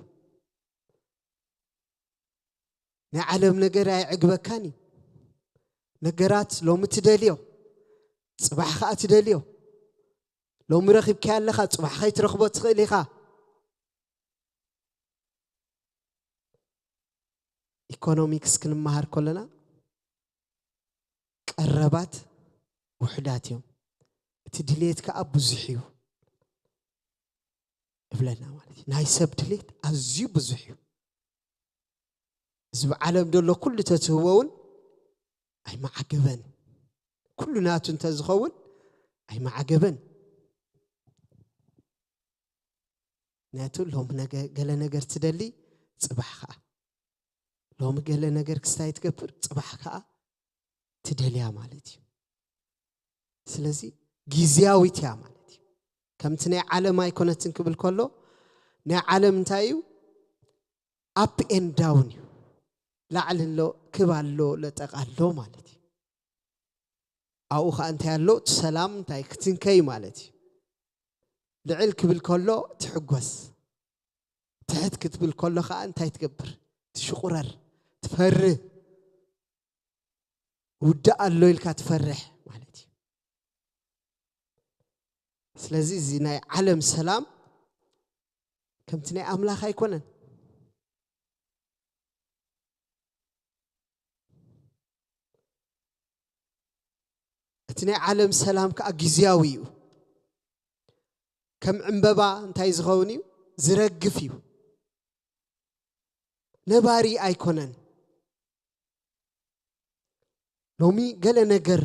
ናይ ዓለም ነገር ኣይዕግበካን እዩ። ነገራት ሎሚ ትደልዮ፣ ጽባሕ ከኣ ትደልዮ። ሎሚ ረኺብካዮ ኣለኻ፣ ጽባሕ ከይትረኽቦ ትኽእል ኢኻ። ኢኮኖሚክስ ክንመሃር ከለና ቀረባት ውሑዳት እዮም፣ እቲ ድሌት ከኣ ብዙሕ እዩ እብለና ማለት እዩ። ናይ ሰብ ድሌት ኣዝዩ ብዙሕ እዩ። እዚ ብዓለም ዘሎ ኩሉ ተትህቦ እውን ኣይመዓገበን። ኩሉ ናቱ እንተዝኸውን ኣይመዓገበን። ምኽንያቱ ሎሚ ነገ ገለ ነገር ትደሊ፣ ጽባሕ ከኣ ሎሚ ገለ ነገር ክስታይ ትገብር፣ ጽባሕ ከኣ ትደልያ ማለት እዩ። ስለዚ ግዝያዊት እያ ማለት እዩ። ከምቲ ናይ ዓለም ኣይኮነትን ክብል ከሎ፣ ናይ ዓለም እንታይ እዩ? ኣፕ ኤን ዳውን እዩ። ላዕሊ ኣሎ፣ ክብ ኣሎ፣ ለጠቕ ኣሎ ማለት እዩ። ኣብኡ ኸኣ እንታይ ኣሎ? እቲ ሰላም እንታይ ክትንከይ ማለት እዩ። ልዕል ክብል ከሎ ትሕጎስ፣ ትሕት ክትብል ከሎ ኸኣ እንታይ ትገብር? ትሽቑረር፣ ትፈርህ። ውዳእ ኣሎ ኢልካ ትፈርሕ ማለት እዩ። ስለዚ እዚ ናይ ዓለም ሰላም ከምቲ ናይ ኣምላኽ ኣይኮነን። እቲ ናይ ዓለም ሰላም ከኣ ግዝያዊ እዩ። ከም ዕምበባ እንታይ ዝኸውን እዩ? ዝረግፍ እዩ። ነባሪ ኣይኮነን። ሎሚ ገለ ነገር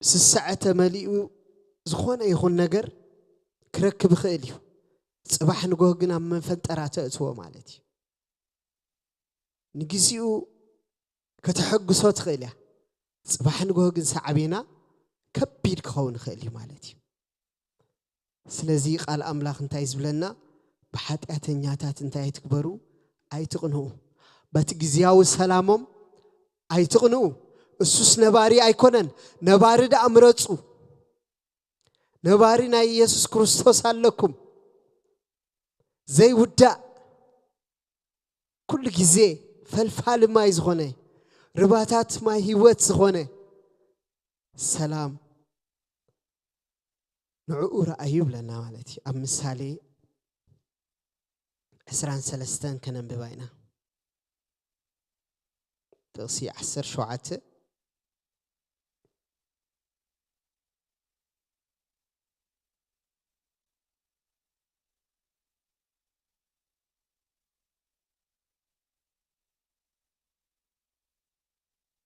ስስዐ ተመሊኡ ዝኾነ ይኹን ነገር ክረክብ ይኽእል እዩ። ጽባሕ ንጎህ ግን ኣብ መፈንጠራ ተእትዎ ማለት እዩ። ንግዚኡ ከተሐግሶ ትኽእል እያ። ጽባሕ ንግሆ ግን ሳዕቤና ከቢድ ክኸውን ይኽእል እዩ ማለት እዩ። ስለዚ ቃል ኣምላኽ እንታይ ዝብለና? ብሓጢኣተኛታት እንታይ ኣይትግበሩ? ኣይትቕንኡ። በቲ ግዝያዊ ሰላሞም ኣይትቕንኡ። እሱስ ነባሪ ኣይኮነን። ነባሪ ደኣ ምረጹ። ነባሪ ናይ ኢየሱስ ክርስቶስ ኣለኩም። ዘይውዳእ፣ ኩሉ ግዜ ፈልፋሊ ማይ ዝኾነ፣ ርባታት ማይ ህይወት ዝኾነ ሰላም ንዕኡ ረኣዩ ይብለና ማለት እዩ። ኣብ ምሳሌ ዕስራን ሰለስተን ከነንብባ ኢና። ጥቕሲ ዓሰርተ ሸውዓተ።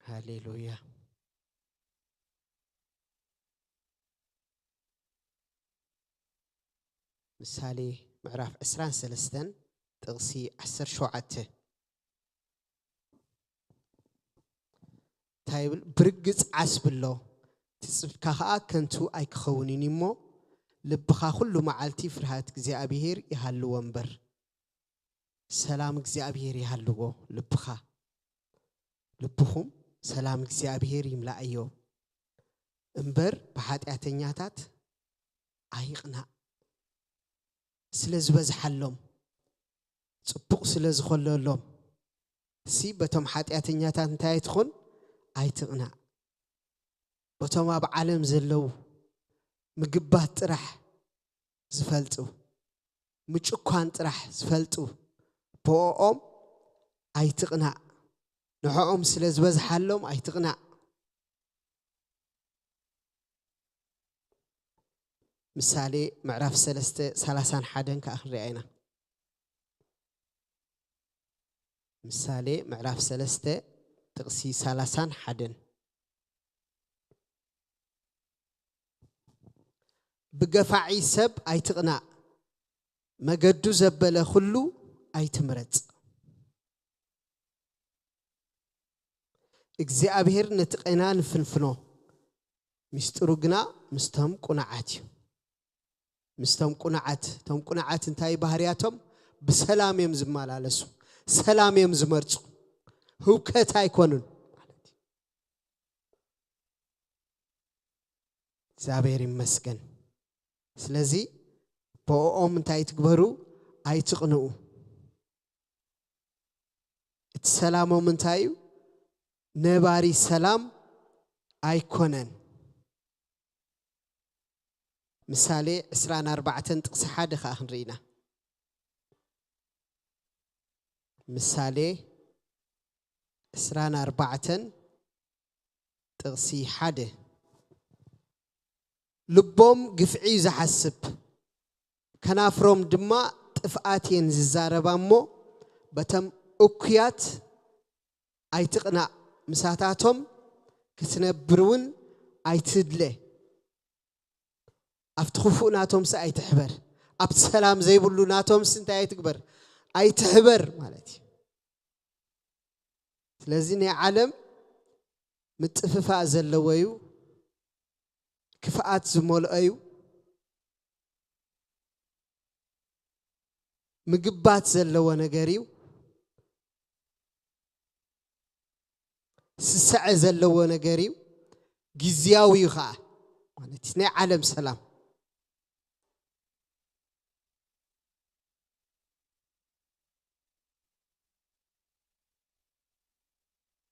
ሃሌሉያ። ምሳሌ ምዕራፍ ዕስራን ሰለስተን ጥቕሲ ዓሰርተ ሸውዓተ እንታይ ይብል? ብርግጽ ዓስቢ ኣሎ፣ ትጽቢትካ ኸኣ ከንቱ ኣይክኸውንን እዩ እሞ፣ ልብኻ ኩሉ መዓልቲ ፍርሃት እግዚኣብሄር ይሃልዎ እምበር። ሰላም እግዚኣብሄር ይሃልዎ ልብኻ። ልብኹም ሰላም እግዚኣብሄር ይምላእዮ እምበር ብሓጢኣተኛታት ኣይቕናእ። ስለ ዝበዝሓሎም፣ ጽቡቕ ስለ ዝኾለሎም፣ ሲ በቶም ሓጢኣተኛታት እንታይ ኣይትኹን? ኣይትቕናእ። በቶም ኣብ ዓለም ዘለዉ ምግባት ጥራሕ ዝፈልጡ፣ ምጭኳን ጥራሕ ዝፈልጡ፣ ብኦኦም ኣይትቕናእ። ንዕኦም ስለ ዝበዝሓሎም ኣይትቕናእ። ምሳሌ ምዕራፍ ሰለስተ ሰላሳን ሓደን ከኣ ክንሪኣ ኢና። ምሳሌ ምዕራፍ ሰለስተ ጥቕሲ ሰላሳን ሓደን። ብገፋዒ ሰብ ኣይትቕናእ፣ መገዱ ዘበለ ኩሉ ኣይትምረጽ። እግዚኣብሔር ነቲ ቄና ንፍንፍኖ፣ ምስጢሩ ግና ምስቶም ቁኑዓት እዩ። ምስቶም ቁኑዓት፣ እቶም ቁኑዓት እንታይ ባህርያቶም? ብሰላም እዮም ዝመላለሱ፣ ሰላም እዮም ዝመርጹ፣ ህውከት ኣይኮኑን ማለት እዩ። እግዚኣብሔር ይመስገን። ስለዚ ብኦኦም እንታይ ትግበሩ? ኣይትቕንኡ። እቲ ሰላሞም እንታይ እዩ? ነባሪ ሰላም ኣይኮነን። ምሳሌ ዕስራን ኣርባዕተን ጥቕሲ ሓደ ኸዓ ክንርኢ ኢና። ምሳሌ ዕስራን ኣርባዕተን ጥቕሲ ሓደ። ልቦም ግፍዒ እዩ ዝሓስብ፣ ከናፍሮም ድማ ጥፍኣት እየን ዝዛረባ እሞ፣ በቶም እኩያት ኣይትቕናእ፣ ምሳታቶም ክትነብር እውን ኣይትድለ። ኣብቲ ክፉእ ናቶምሲ ኣይትሕበር፣ ኣብቲ ሰላም ዘይብሉ ናቶምሲ እንታይ ኣይትግበር? ኣይትሕበር ማለት እዩ። ስለዚ ናይ ዓለም ምጥፍፋእ ዘለዎ እዩ፣ ክፍኣት ዝመልኦ እዩ፣ ምግባት ዘለዎ ነገር እዩ፣ ስስዐ ዘለዎ ነገር እዩ፣ ግዝያዊ እዩ ኸዓ ማለት እዩ። ናይ ዓለም ሰላም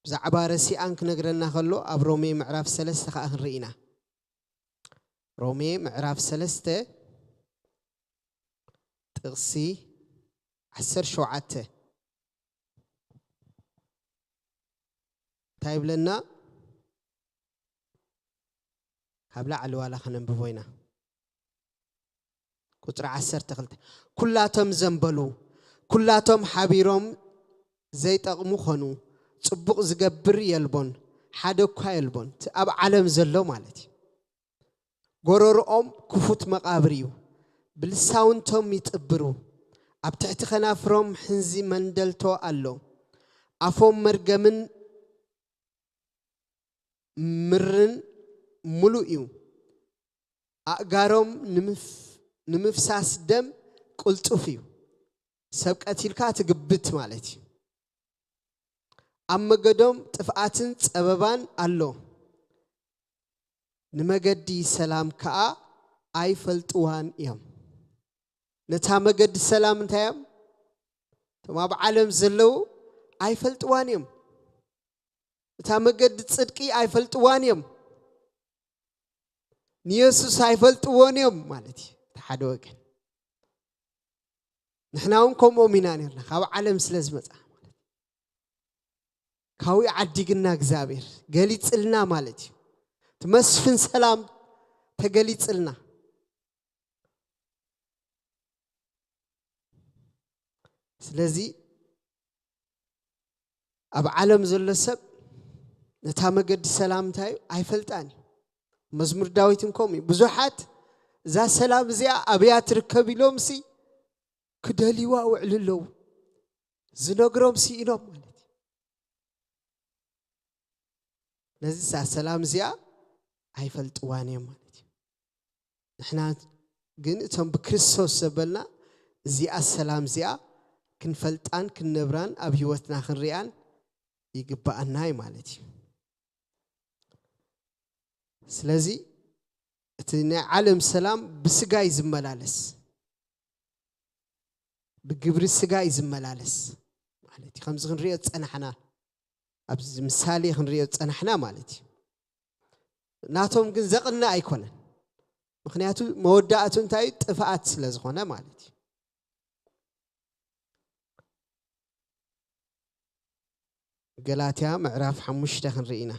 ብዛዕባ ረሲኣን ክነግረና ከሎ ኣብ ሮሜ ምዕራፍ ሰለስተ ኸዓ ክንርኢ ኢና። ሮሜ ምዕራፍ ሰለስተ ጥቕሲ ዓሰርተ ሸውዓተ እንታይ ይብለና? ካብ ላዕሊ ዋላ ከነንብቦ ኢና። ቁጽሪ ዓሰርተ ክልተ፣ ኩላቶም ዘንበሉ፣ ኩላቶም ሓቢሮም ዘይጠቕሙ ኾኑ፣ ጽቡቕ ዝገብር የልቦን፣ ሓደ እኳ የልቦን። እቲ ኣብ ዓለም ዘሎ ማለት እዩ። ጎረርኦም ክፉት መቓብር እዩ፣ ብልሳውንቶም ይጥብሩ፣ ኣብ ትሕቲ ከናፍሮም ሕንዚ መንደልቶ ኣሎ። ኣፎም መርገምን ምርን ምሉእ እዩ። ኣእጋሮም ንምፍ-፣ ንምፍሳስ ደም ቅልጡፍ እዩ። ሰብ ቀቲልካ ትግብት ማለት እዩ። ኣብ መገዶም ጥፍኣትን ጸበባን ኣሎ፣ ንመገዲ ሰላም ከኣ ኣይፈልጥዋን እዮም። ነታ መገዲ ሰላም እንታይ እዮም? እቶም ኣብ ዓለም ዘለዉ ኣይፈልጥዋን እዮም። እታ መገዲ ጽድቂ ኣይፈልጥዋን እዮም። ንየሱስ ኣይፈልጥዎን እዮም ማለት እዩ። እቲ ሓደ ወገን፣ ንሕና እውን ከምኦም ኢና ነርና፣ ካብ ዓለም ስለ ዝመጻ ማለት እዩ። ካብኡ ዓዲግና እግዚኣብሔር ገሊጽልና ማለት እዩ። እቲ መስፍን ሰላም ተገሊጽልና። ስለዚ ኣብ ዓለም ዘሎ ሰብ ነታ መገዲ ሰላም እንታይ እዩ? ኣይፈልጣን እዩ። መዝሙር ዳዊት እውን ከምኡ እዩ። ብዙሓት እዛ ሰላም እዚኣ ኣብያ ትርከብ ኢሎምሲ ክደልይዋ ውዕሉ ኣለዉ። ዝነግሮም ስኢኖም ማለት እዩ። ነዚ እዛ ሰላም እዚኣ ኣይፈልጥዋን እዮም ማለት እዩ። ንሕና ግን እቶም ብክርስቶስ ዘበልና እዚኣ ሰላም እዚኣ ክንፈልጣን ክንነብራን ኣብ ህይወትና ክንሪኣን ይግብኣና እዩ ማለት እዩ። ስለዚ እቲ ናይ ዓለም ሰላም ብስጋ እዩ ዝመላለስ፣ ብግብሪ ስጋ እዩ ዝመላለስ ማለት እዩ። ከምዚ ክንሪኦ ዝጸናሕና፣ ኣብዚ ምሳሌ ክንሪኦ ዝጸናሕና ማለት እዩ። ናቶም ግን ዘቕንእ ኣይኮነን። ምኽንያቱ መወዳእቱ እንታይ እዩ? ጥፍኣት ስለ ዝኾነ ማለት እዩ። ገላትያ ምዕራፍ ሓሙሽተ ክንርኢ ኢና።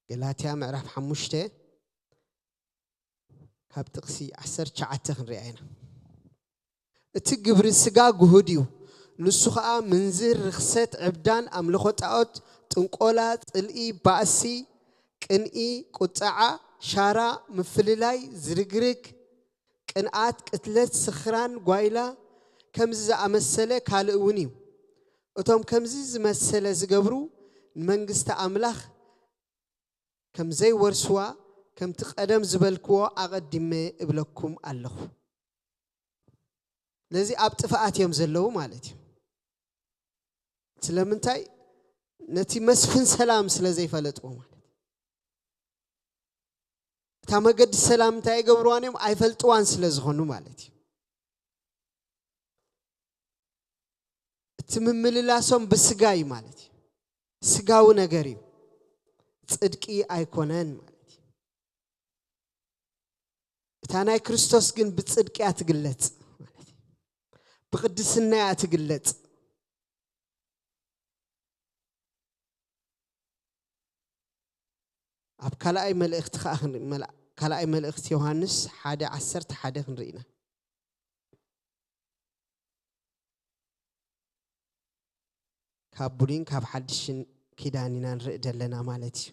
ገላትያ ምዕራፍ ሓሙሽተ ካብ ጥቕሲ ዓሰርተ ትሽዓተ ክንሪኣ ኢና። እቲ ግብሪ ስጋ ግሁድ እዩ። ንሱ ኸኣ ምንዝር፣ ርኽሰት፣ ዕብዳን፣ ኣምልኾ ጣዖት፣ ጥንቆላ፣ ጽልኢ፣ ባእሲ፣ ቅንኢ፣ ቁጥዓ፣ ሻራ፣ ምፍልላይ፣ ዝርግርግ፣ ቅንኣት፣ ቅትለት፣ ስኽራን፣ ጓይላ፣ ከምዚ ዝኣመሰለ ካልእ እውን እዩ። እቶም ከምዚ ዝመሰለ ዝገብሩ ንመንግስቲ ኣምላኽ ከም ዘይወርስዋ ከምቲ ቀደም ዝበልክዎ ኣቐዲመ እብለኩም ኣለኹ። ስለዚ ኣብ ጥፍኣት እዮም ዘለዉ ማለት እዩ። ስለምንታይ? ነቲ መስፍን ሰላም ስለ ዘይፈለጥዎ ማለት እዩ። እታ መገዲ ሰላም እንታይ ይገብርዋን እዮም? ኣይፈልጥዋን ስለ ዝኾኑ ማለት እዩ። እቲ ምምልላሶም ብስጋ እዩ ማለት እዩ። ስጋዊ ነገር እዩ። ጽድቂ ኣይኮነን ማለት እዩ። እታ ናይ ክርስቶስ ግን ብጽድቂ እያ ትግለጽ ማለት እዩ። ብቅድስና እያ ትግለጽ። ኣብ ካልኣይ መልእኽቲ ከኣ ክንርኢ፣ መል-፣ ካልኣይ መልእኽቲ ዮሃንስ ሓደ ዓሰርተ ሓደ ክንርኢ ኢና። ካብ ብሉይን ካብ ሓድሽን ኪዳን ኢና ንርኢ ዘለና ማለት እዩ።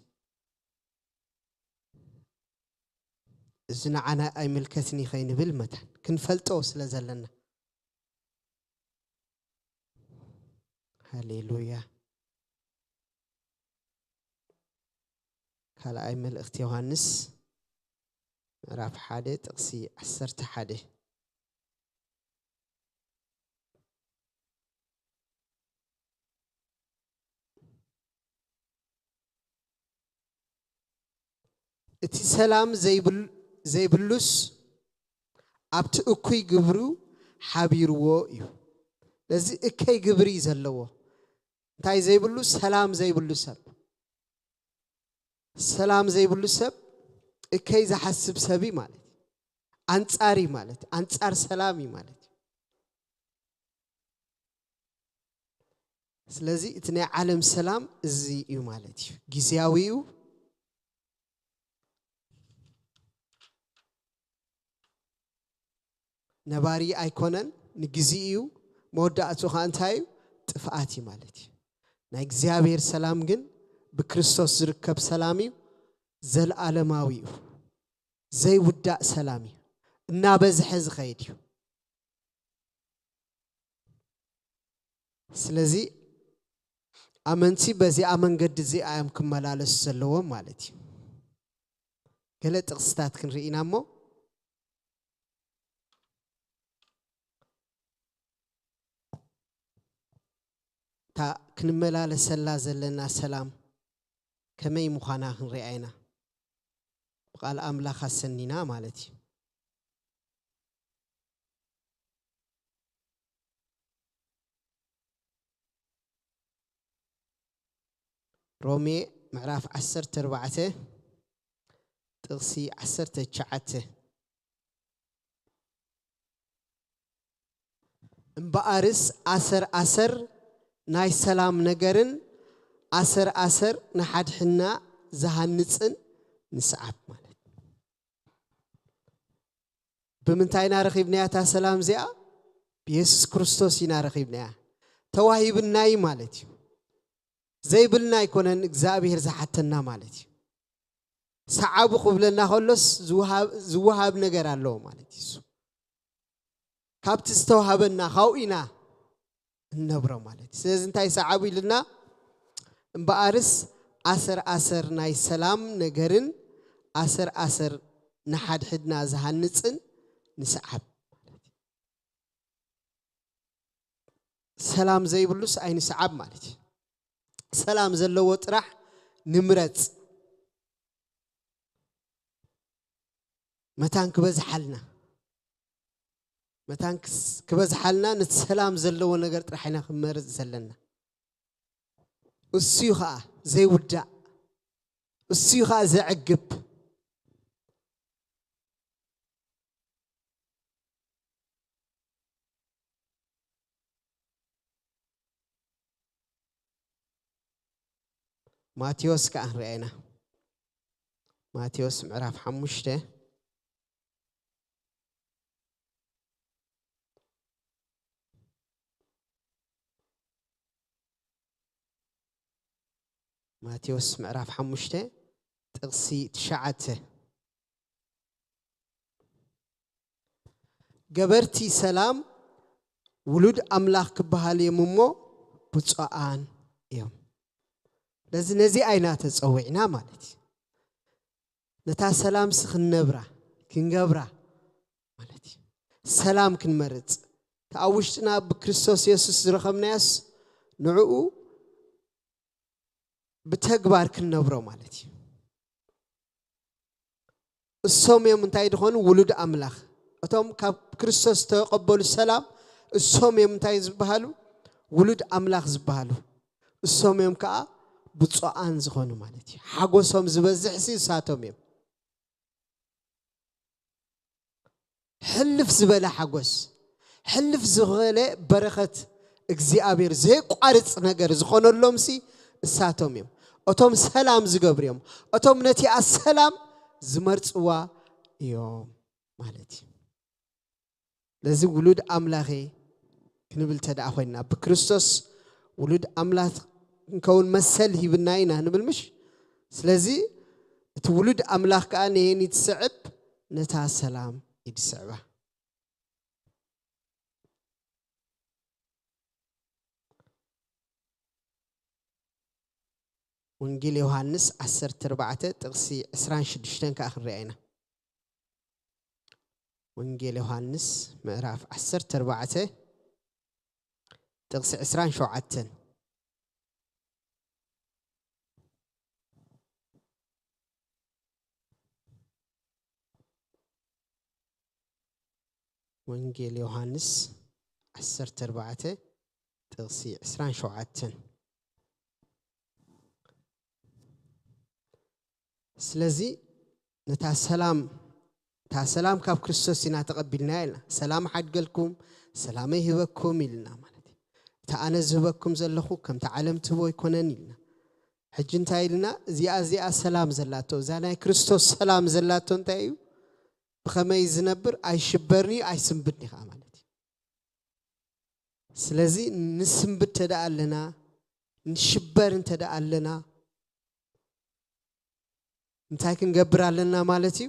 እዚ ንዓና ኣይምልከትን እዩ ከይንብል መታን ክንፈልጦ ስለ ዘለና። ሃሌሉያ። ካልኣይ መልእኽቲ ዮሃንስ ምዕራፍ ሓደ ጥቕሲ ዓሰርተ ሓደ። እቲ ሰላም ዘይብል-፣ ዘይብሉስ ኣብቲ እኩይ ግብሩ ሓቢርዎ እዩ። ነዚ እከይ ግብሪ እዩ ዘለዎ። እንታይ ዘይብሉ? ሰላም ዘይብሉ ሰብ። ሰላም ዘይብሉ ሰብ እከይ ዝሓስብ ሰብ እዩ ማለት እዩ። ኣንጻር እዩ ማለት እዩ። ኣንጻር ሰላም እዩ ማለት እዩ። ስለዚ እቲ ናይ ዓለም ሰላም እዚ እዩ ማለት እዩ። ግዝያዊ እዩ። ነባሪ ኣይኮነን፣ ንግዜ እዩ። መወዳእቱ ኸኣ እንታይ እዩ? ጥፍኣት እዩ ማለት እዩ። ናይ እግዚኣብሔር ሰላም ግን ብክርስቶስ ዝርከብ ሰላም እዩ። ዘለዓለማዊ እዩ። ዘይውዳእ ሰላም እዩ። እናበዝሐ ዝኸይድ እዩ። ስለዚ ኣመንቲ በዚኣ መንገዲ እዚኣ እዮም ክመላለሱ ዘለዎም ማለት እዩ። ገለ ጥቕስታት ክንርኢ ኢና እሞ፣ እታ ክንመላለሰላ ዘለና ሰላም ከመይ ምዃና ክንሪኣ ኢና። ብቓል ኣምላኽ ኣሰኒና ማለት እዩ። ሮሜ ምዕራፍ ዓሰርተ ኣርባዕተ ጥቕሲ ዓሰርተ ትሽዓተ። እምበኣርስ ኣሰር ኣሰር ናይ ሰላም ነገርን ኣሰር ኣሰር ንሓድሕና ዝሃንጽን ንስዓብ ማለት። ብምንታይ ኢና ረኺብናያ እታ ሰላም እዚኣ? ብየሱስ ክርስቶስ ኢና ረኺብናያ። ተዋሂብናይ ማለት እዩ። ዘይብልና ኣይኮነን እግዚኣብሔር ዝሓተና ማለት እዩ። ሰዓቡ ክብለና ከሎስ ዝወሃብ፣ ዝወሃብ ነገር ኣለዎ ማለት እዩ። እሱ ካብቲ ዝተዋሃበና ካብኡ ኢና እንነብሮ ማለት እዩ። ስለዚ እንታይ ሰዓቡ ኢልና? እምበኣርስ ኣሰር ኣሰር ናይ ሰላም ነገርን ኣሰር ኣሰር ንሓድሕድና ዝሃንጽን ንስዓብ። ሰላም ዘይብሉስ ኣይንስዓብ ማለት እዩ። ሰላም ዘለዎ ጥራሕ ንምረጽ። መታን ክበዝሓልና፣ መታን ክስ-፣ ክበዝሓልና ነቲ ሰላም ዘለዎ ነገር ጥራሕ ኢና ክንመርጽ ዘለና። እሱ እዩ ኸኣ ዘይውዳእ፣ እሱ እዩ ኸኣ ዘዕግብ። ማቴዎስ ከኣ ንሪኣ ኢና። ማቴዎስ ምዕራፍ ሓሙሽተ። ማቴዎስ ምዕራፍ ሓሙሽተ ጥቕሲ ትሽዓተ። ገበርቲ ሰላም ውሉድ ኣምላኽ ክበሃል እዮም እሞ ብፁዓን እዮም። ስለዚ ነዚ ኣይና ተጸዊዕና ማለት እዩ። ነታ ሰላምሲ ክንነብራ፣ ክንገብራ ማለት እዩ። ሰላም ክንመርጽ። እታ ኣብ ውሽጥና ብክርስቶስ የሱስ ዝረኸብናያስ ንዕኡ ብተግባር ክንነብሮ ማለት እዩ። እሶም እዮም እንታይ ዝኾኑ? ውሉድ ኣምላኽ። እቶም ካብ ክርስቶስ ዝተቐበሉ ሰላም እሶም እዮም እንታይ ዝበሃሉ? ውሉድ ኣምላኽ ዝበሃሉ። እሶም እዮም ከዓ ብፁዓን ዝኾኑ ማለት እዩ። ሓጎሶም ዝበዝሕሲ እሳቶም እዮም። ሕልፍ ዝበለ ሓጎስ፣ ሕልፍ ዝበለ በረኸት እግዚኣብሔር ዘየቋርጽ ነገር ዝኾነሎምሲ እሳቶም እዮም። እቶም ሰላም ዝገብሩ እዮም። እቶም ነቲኣ ሰላም ዝመርጽዋ እዮም ማለት እዩ። ስለዚ ውሉድ ኣምላኽ ክንብል ተደኣ ኮይንና፣ ብክርስቶስ ውሉድ ኣምላኽ ክንከውን መሰል ሂብና ኢና ንብል ምሽ? ስለዚ እቲ ውሉድ ኣምላኽ ከኣ ንየኒ ትስዕብ፣ ነታ ሰላም እዩ ዝስዕባ። ወንጌል ዮሃንስ ዓሰርተ ኣርባዕተ ጥቕሲ ዕስራን ሽዱሽተን ከኣ ክንሪኣ ኢና። ወንጌል ዮሃንስ ምዕራፍ ዓሰርተ ኣርባዕተ ጥቕሲ ዕስራን ሸውዓተን። ወንጌል ዮሃንስ ዓሰርተ ኣርባዕተ ጥቕሲ ዕስራን ሸውዓተን። ስለዚ ነታ ሰላም፣ እታ ሰላም ካብ ክርስቶስ ኢና ተቐቢልና ኢልና። ሰላም ሓድገልኩም፣ ሰላመይ ሂበኩም ኢልና ማለት እዩ። እታ ኣነ ዝህበኩም ዘለኹ ከምቲ ዓለም ትህቦ ኣይኮነን ኢልና። ሕጂ እንታይ ኢልና? እዚኣ፣ እዚኣ ሰላም ዘላቶ፣ እዛ ናይ ክርስቶስ ሰላም ዘላቶ እንታይ እዩ? ብኸመይ ዝነብር? ኣይሽበርን እዩ፣ ኣይስንብድን እዩ ከዓ ማለት እዩ። ስለዚ ንስንብድ ተደኣ ኣለና፣ ንሽበር እንተ ደኣ ኣለና፣ እንታይ ክንገብር ኣለና ማለት እዩ?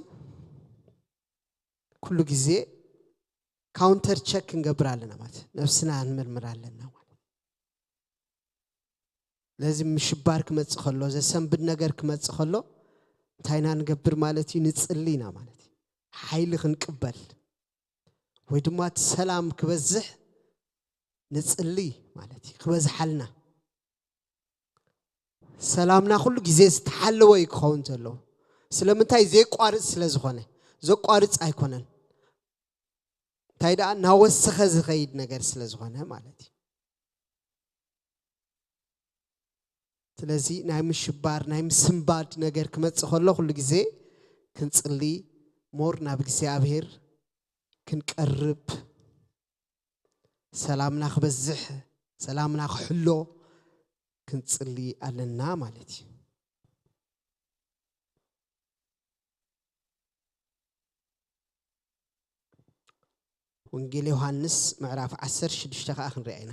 ኩሉ ግዜ ካውንተር ቸክ ክንገብር ኣለና ማለት እዩ። ነብስና ክንምርምር ኣለና ማለት እዩ። ስለዚ ምሽባር ክመጽእ ከሎ፣ ዘሰንብድ ነገር ክመጽእ ከሎ፣ እንታይ ኢና ንገብር ማለት እዩ? ንጽሊ ኢና ማለት እዩ። ሓይሊ ክንቅበል ወይ ድማ እቲ ሰላም ክበዝሕ ንጽሊ ማለት እዩ። ክበዝሓልና፣ ሰላምና ኩሉ ግዜ ዝተሓለወ እዩ ክኸውን ዘለዎ። ስለምንታይ? ዘየቋርጽ ስለ ዝኾነ። ዘቋርጽ ኣይኮነን። እንታይ ደኣ? እናወሰኸ ዝኸይድ ነገር ስለ ዝኾነ ማለት እዩ። ስለዚ ናይ ምሽባር፣ ናይ ምስንባድ ነገር ክመጽእ ከሎ ኩሉ ግዜ ክንጽሊ፣ ሞር ናብ እግዚኣብሔር ክንቀርብ፣ ሰላምና ክበዝሕ፣ ሰላምና ክሕሎ ክንጽሊ ኣለና ማለት እዩ። ወንጌል ዮሃንስ ምዕራፍ ዓሰርተ ሽዱሽተ ከኣ ክንሪኣ ኢና።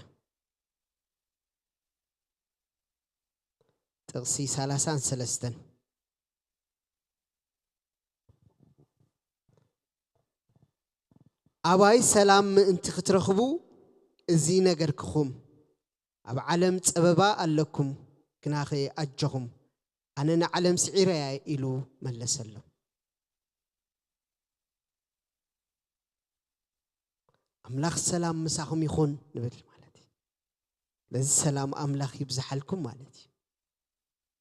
ጥቕሲ ሰላሳን ሰለስተን። ኣባይ ሰላም ምእንቲ ክትረኽቡ እዚ ነገርክኹም። ኣብ ዓለም ጸበባ ኣለኩም፣ ግናኸ ኣጆኹም፣ ኣነ ንዓለም ስዒረያ ኢሉ መለሰሎም። ኣምላኽ ሰላም ምሳኹም ይኹን ንብል ማለት እዩ። ስለዚ ሰላም ኣምላኽ ይብዝሓልኩም ማለት እዩ።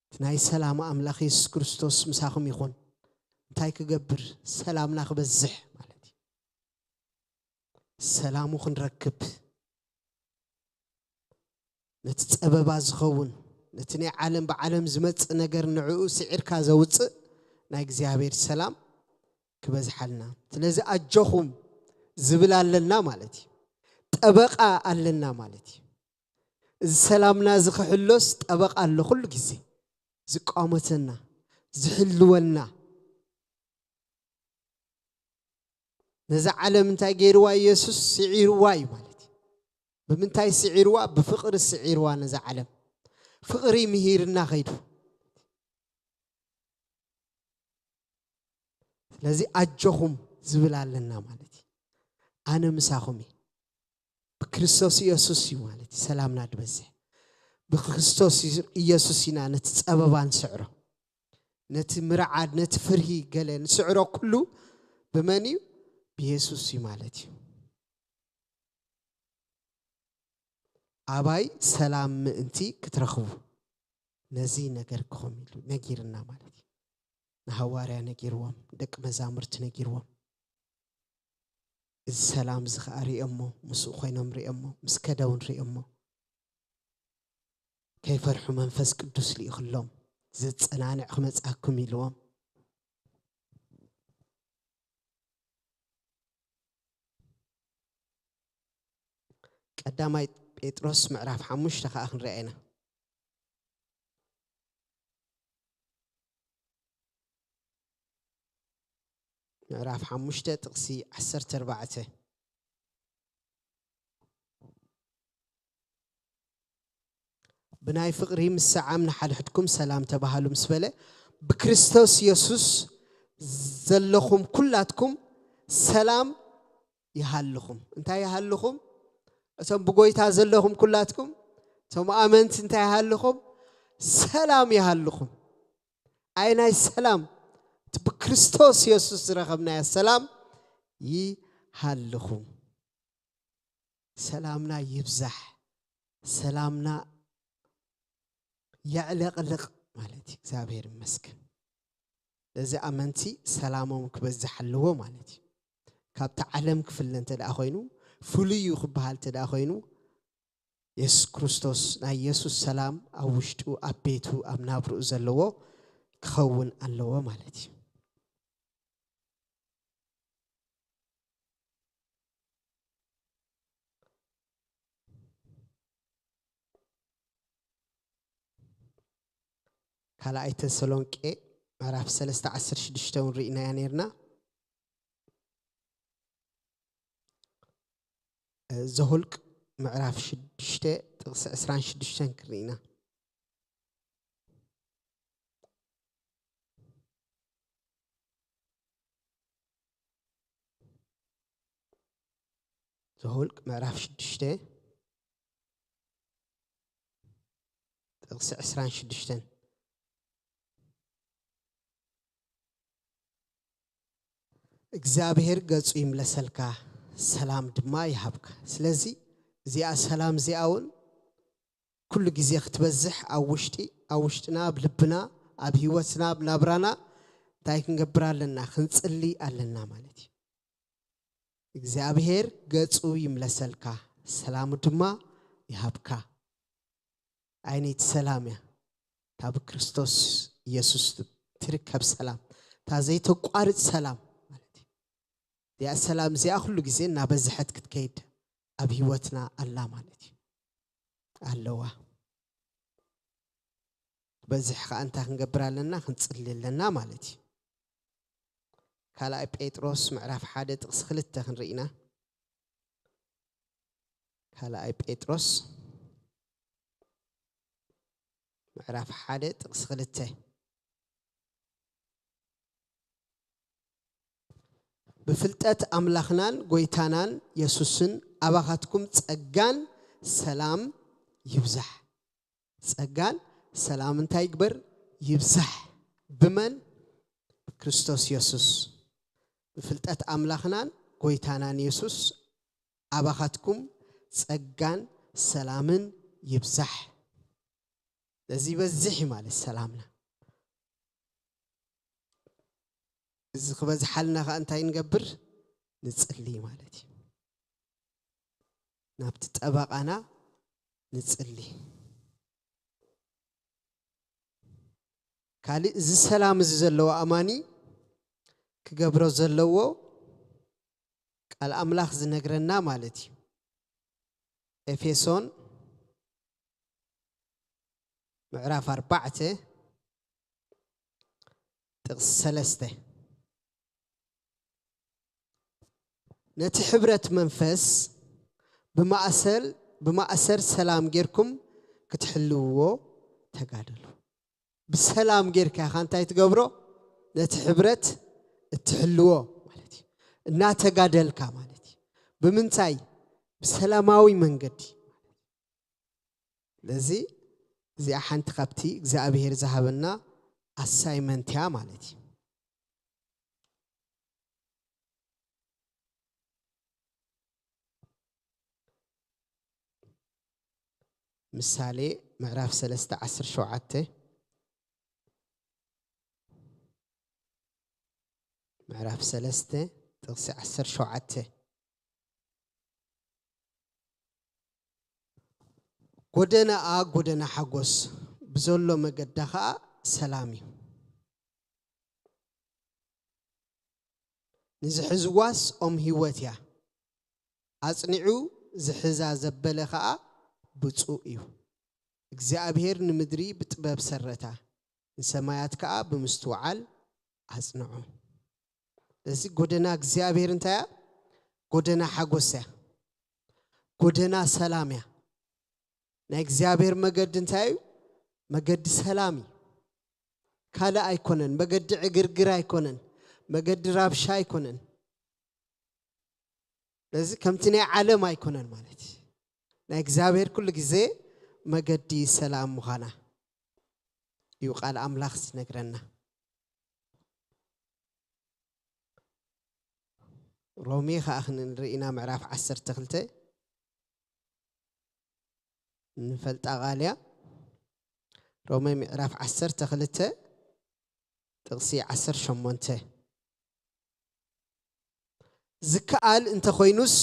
እቲ ናይ ሰላም ኣምላኽ የሱስ ክርስቶስ ምሳኹም ይኹን። እንታይ ክገብር? ሰላምና ክበዝሕ ማለት እዩ። ሰላሙ ክንረክብ፣ ነቲ ጸበባ ዝኸውን፣ ነቲ ናይ ዓለም ብዓለም ዝመጽእ ነገር ንዕኡ ስዒርካ ዘውጽእ ናይ እግዚኣብሔር ሰላም ክበዝሓልና። ስለዚ ኣጆኹም ዝብል ኣለና ማለት እዩ። ጠበቓ ኣለና ማለት እዩ። እዚ ሰላምና እዚ ክሕሎስ ጠበቓ ኣሎ፣ ኩሉ ግዜ ዝቋመተና፣ ዝሕልወና። ነዛ ዓለም እንታይ ገይርዋ? ኢየሱስ ስዒርዋ እዩ ማለት እዩ። ብምንታይ ስዒርዋ? ብፍቕሪ ስዒርዋ ነዛ ዓለም። ፍቕሪ ምሂርና ከይዱ። ስለዚ ኣጆኹም ዝብል ኣለና ማለት እዩ። ኣነ ምሳኹም እየ። ብክርስቶስ ኢየሱስ እዩ ማለት እዩ ሰላምና ዝበዝሕ። ብክርስቶስ ኢየሱስ ኢና ነቲ ጸበባ ንስዕሮ። ነቲ ምርዓድ፣ ነቲ ፍርሂ ገለ ንስዕሮ ኩሉ ብመን እዩ? ብኢየሱስ እዩ ማለት እዩ። ኣባይ ሰላም ምእንቲ ክትረኽቡ ነዚ ነገርክኹም ኢሉ ነጊርና ማለት እዩ። ንሃዋርያ ነጊርዎም፣ ደቂ መዛሙርቲ ነጊርዎም። እዚ ሰላም እዚ ኸኣ ርእዮሞ፣ ምስኡ ኮይኖም ርእዮሞ፣ ምስ ከደ እውን ርእዮሞ። ከይፈርሑ መንፈስ ቅዱስ ልኢኽሎም፣ ዘጸናንዕ ክመጻኩም ኢልዎም። ቀዳማይ ጴጥሮስ ምዕራፍ ሓሙሽተ ከኣ ክንሪኣ ኢና። ምዕራፍ ሓሙሽተ ጥቕሲ ዓሰርተ ኣርባዕተ። ብናይ ፍቕሪ ምስዓም ንሓድሕድኩም ሰላም ተባሃሉ ምስ በለ፣ ብክርስቶስ የሱስ ዘለኹም ኩላትኩም ሰላም ይሃልኹም። እንታይ ይሃልኹም? እቶም ብጎይታ ዘለኹም ኩላትኩም፣ እቶም ኣመንቲ እንታይ ይሃልኹም? ሰላም ይሃልኹም። ኣየናይ ሰላም? እቲ ብክርስቶስ የሱስ ዝረኸብናዮ ሰላም ይሃልኹም። ሰላምና ይብዛሕ፣ ሰላምና የዕለቕልቕ ማለት እዩ። እግዚኣብሔር ይመስገን። ነዚ ኣመንቲ ሰላሞም ክበዝሕ ኣለዎ ማለት እዩ። ካብቲ ዓለም ክፍለ እንተ ደኣ ኮይኑ፣ ፍሉይ እዩ ክበሃል እንተ ደኣ ኮይኑ፣ የሱስ ክርስቶስ፣ ናይ የሱስ ሰላም ኣብ ውሽጡ፣ ኣብ ቤቱ፣ ኣብ ናብርኡ ዘለዎ ክኸውን ኣለዎ ማለት እዩ። ካልኣይ ተሰሎንቄ ምዕራፍ ሰለስተ ዓሰርተ ሽዱሽተ እውን ርኢናያ ነርና። ዘሁልቅ ምዕራፍ ሽዱሽተ ጥቕሲ ዕስራን ሽዱሽተን ክርኢና። ደሁልቅ ምዕራፍ ሽዱሽተ ጥቕሲ ዕስራን ሽዱሽተን። እግዚኣብሔር ገጹ ይምለሰልካ፣ ሰላም ድማ ይሃብካ። ስለዚ እዚኣ ሰላም እዚኣ እውን ኩሉ ግዜ ክትበዝሕ ኣብ ውሽጢ፣ ኣብ ውሽጥና፣ ኣብ ልብና፣ ኣብ ህይወትና፣ ኣብ ናብራና እንታይ ክንገብር ኣለና? ክንጽሊ ኣለና ማለት እዩ። እግዚኣብሔር ገጹ ይምለሰልካ፣ ሰላሙ ድማ ይሃብካ። ዓይነይቲ ሰላም እያ። እታ ብክርስቶስ ኢየሱስ ትርከብ ሰላም፣ እታ ዘይተቋርጽ ሰላም ማለት እዩ። እዚኣ ሰላም እዚኣ ኩሉ ግዜ እናበዝሐት ክትከይድ ኣብ ህይወትና ኣላ ማለት እዩ። ኣለዋ። በዝሕ ከኣ እንታይ ክንገብር ኣለና? ክንጽሊ ኣለና ማለት እዩ። ካልኣይ ጴጥሮስ ምዕራፍ ሓደ ጥቕሲ ክልተ ክንርኢ ኢና። ካልኣይ ጴጥሮስ ምዕራፍ ሓደ ጥቕሲ ክልተ። ብፍልጠት ኣምላኽናን ጐይታናን የሱስን ኣባኻትኩም ጸጋን ሰላም ይብዛሕ። ጸጋን ሰላም እንታይ ይግበር? ይብዛሕ። ብመን? ብክርስቶስ የሱስ። ብፍልጠት ኣምላኽናን ጐይታናን የሱስ ኣባኻትኩም ጸጋን ሰላምን ይብዛሕ። እዚ ይበዝሕ እዩ ማለት ሰላምና። እዚ ክበዝሓልና ከኣ እንታይ ንገብር? ንጽሊ ማለት እዩ። ናብቲ ጠበቓና ንጽሊ። ካልእ እዚ ሰላም እዚ ዘለዎ ኣማኒ ክገብሮ ዘለዎ ቃል ኣምላኽ ዝነግረና ማለት እዩ። ኤፌሶን ምዕራፍ ኣርባዕተ ጥቕሲ ሰለስተ። ነቲ ሕብረት መንፈስ ብማእሰል፣ ብማእሰር ሰላም ጌርኩም ክትሕልውዎ ተጋደሉ። ብሰላም ጌርካ ኢኻ እንታይ ትገብሮ? ነቲ ሕብረት እትሕልዎ ማለት እዩ። እናተጋደልካ ማለት እዩ። ብምንታይ? ብሰላማዊ መንገዲ። ስለዚ እዚኣ ሓንቲ ካብቲ እግዚኣብሔር ዝሃበና ኣሳይመንት እያ ማለት እዩ። ምሳሌ ምዕራፍ ሰለስተ ዓሰርተ ሸውዓተ፣ ምዕራፍ ሰለስተ ጥቕሲ ዓሰርተ ሸውዓተ። ጎደናኣ ጎደና ሓጎስ፣ ብዘሎ መገዳ ኸኣ ሰላም እዩ። ንዝሕዝዋስ ኦም ህይወት እያ፣ ኣጽኒዑ ዝሕዛ ዘበለ ኸኣ ብፁዕ እዩ። እግዚኣብሔር ንምድሪ ብጥበብ ሰረታ፣ ንሰማያት ከኣ ብምስትውዓል ኣጽንዖ። እዚ ጎደና እግዚኣብሔር እንታይ እያ? ጎደና ሓጎስ እያ። ጎደና ሰላም እያ። ናይ እግዚኣብሔር መገዲ እንታይ እዩ? መገዲ ሰላም እዩ። ካልእ ኣይኮነን። መገዲ ዕግርግር ኣይኮነን። መገዲ ራብሻ ኣይኮነን። ስለዚ ከምቲ ናይ ዓለም ኣይኮነን ማለት እዩ። ናይ እግዚኣብሔር ኩሉ ግዜ መገዲ ሰላም ምዃና እዩ ቃል ኣምላኽ ዝነግረና። ሮሜ ኸኣ ክንርኢ ኢና ምዕራፍ ዓሰርተ ክልተ ንፈልጣ ቃል እያ። ሮሜ ምዕራፍ ዓሰርተ ክልተ ጥቕሲ ዓሰርተ ሸሞንተ። ዝከኣል እንተኾይኑስ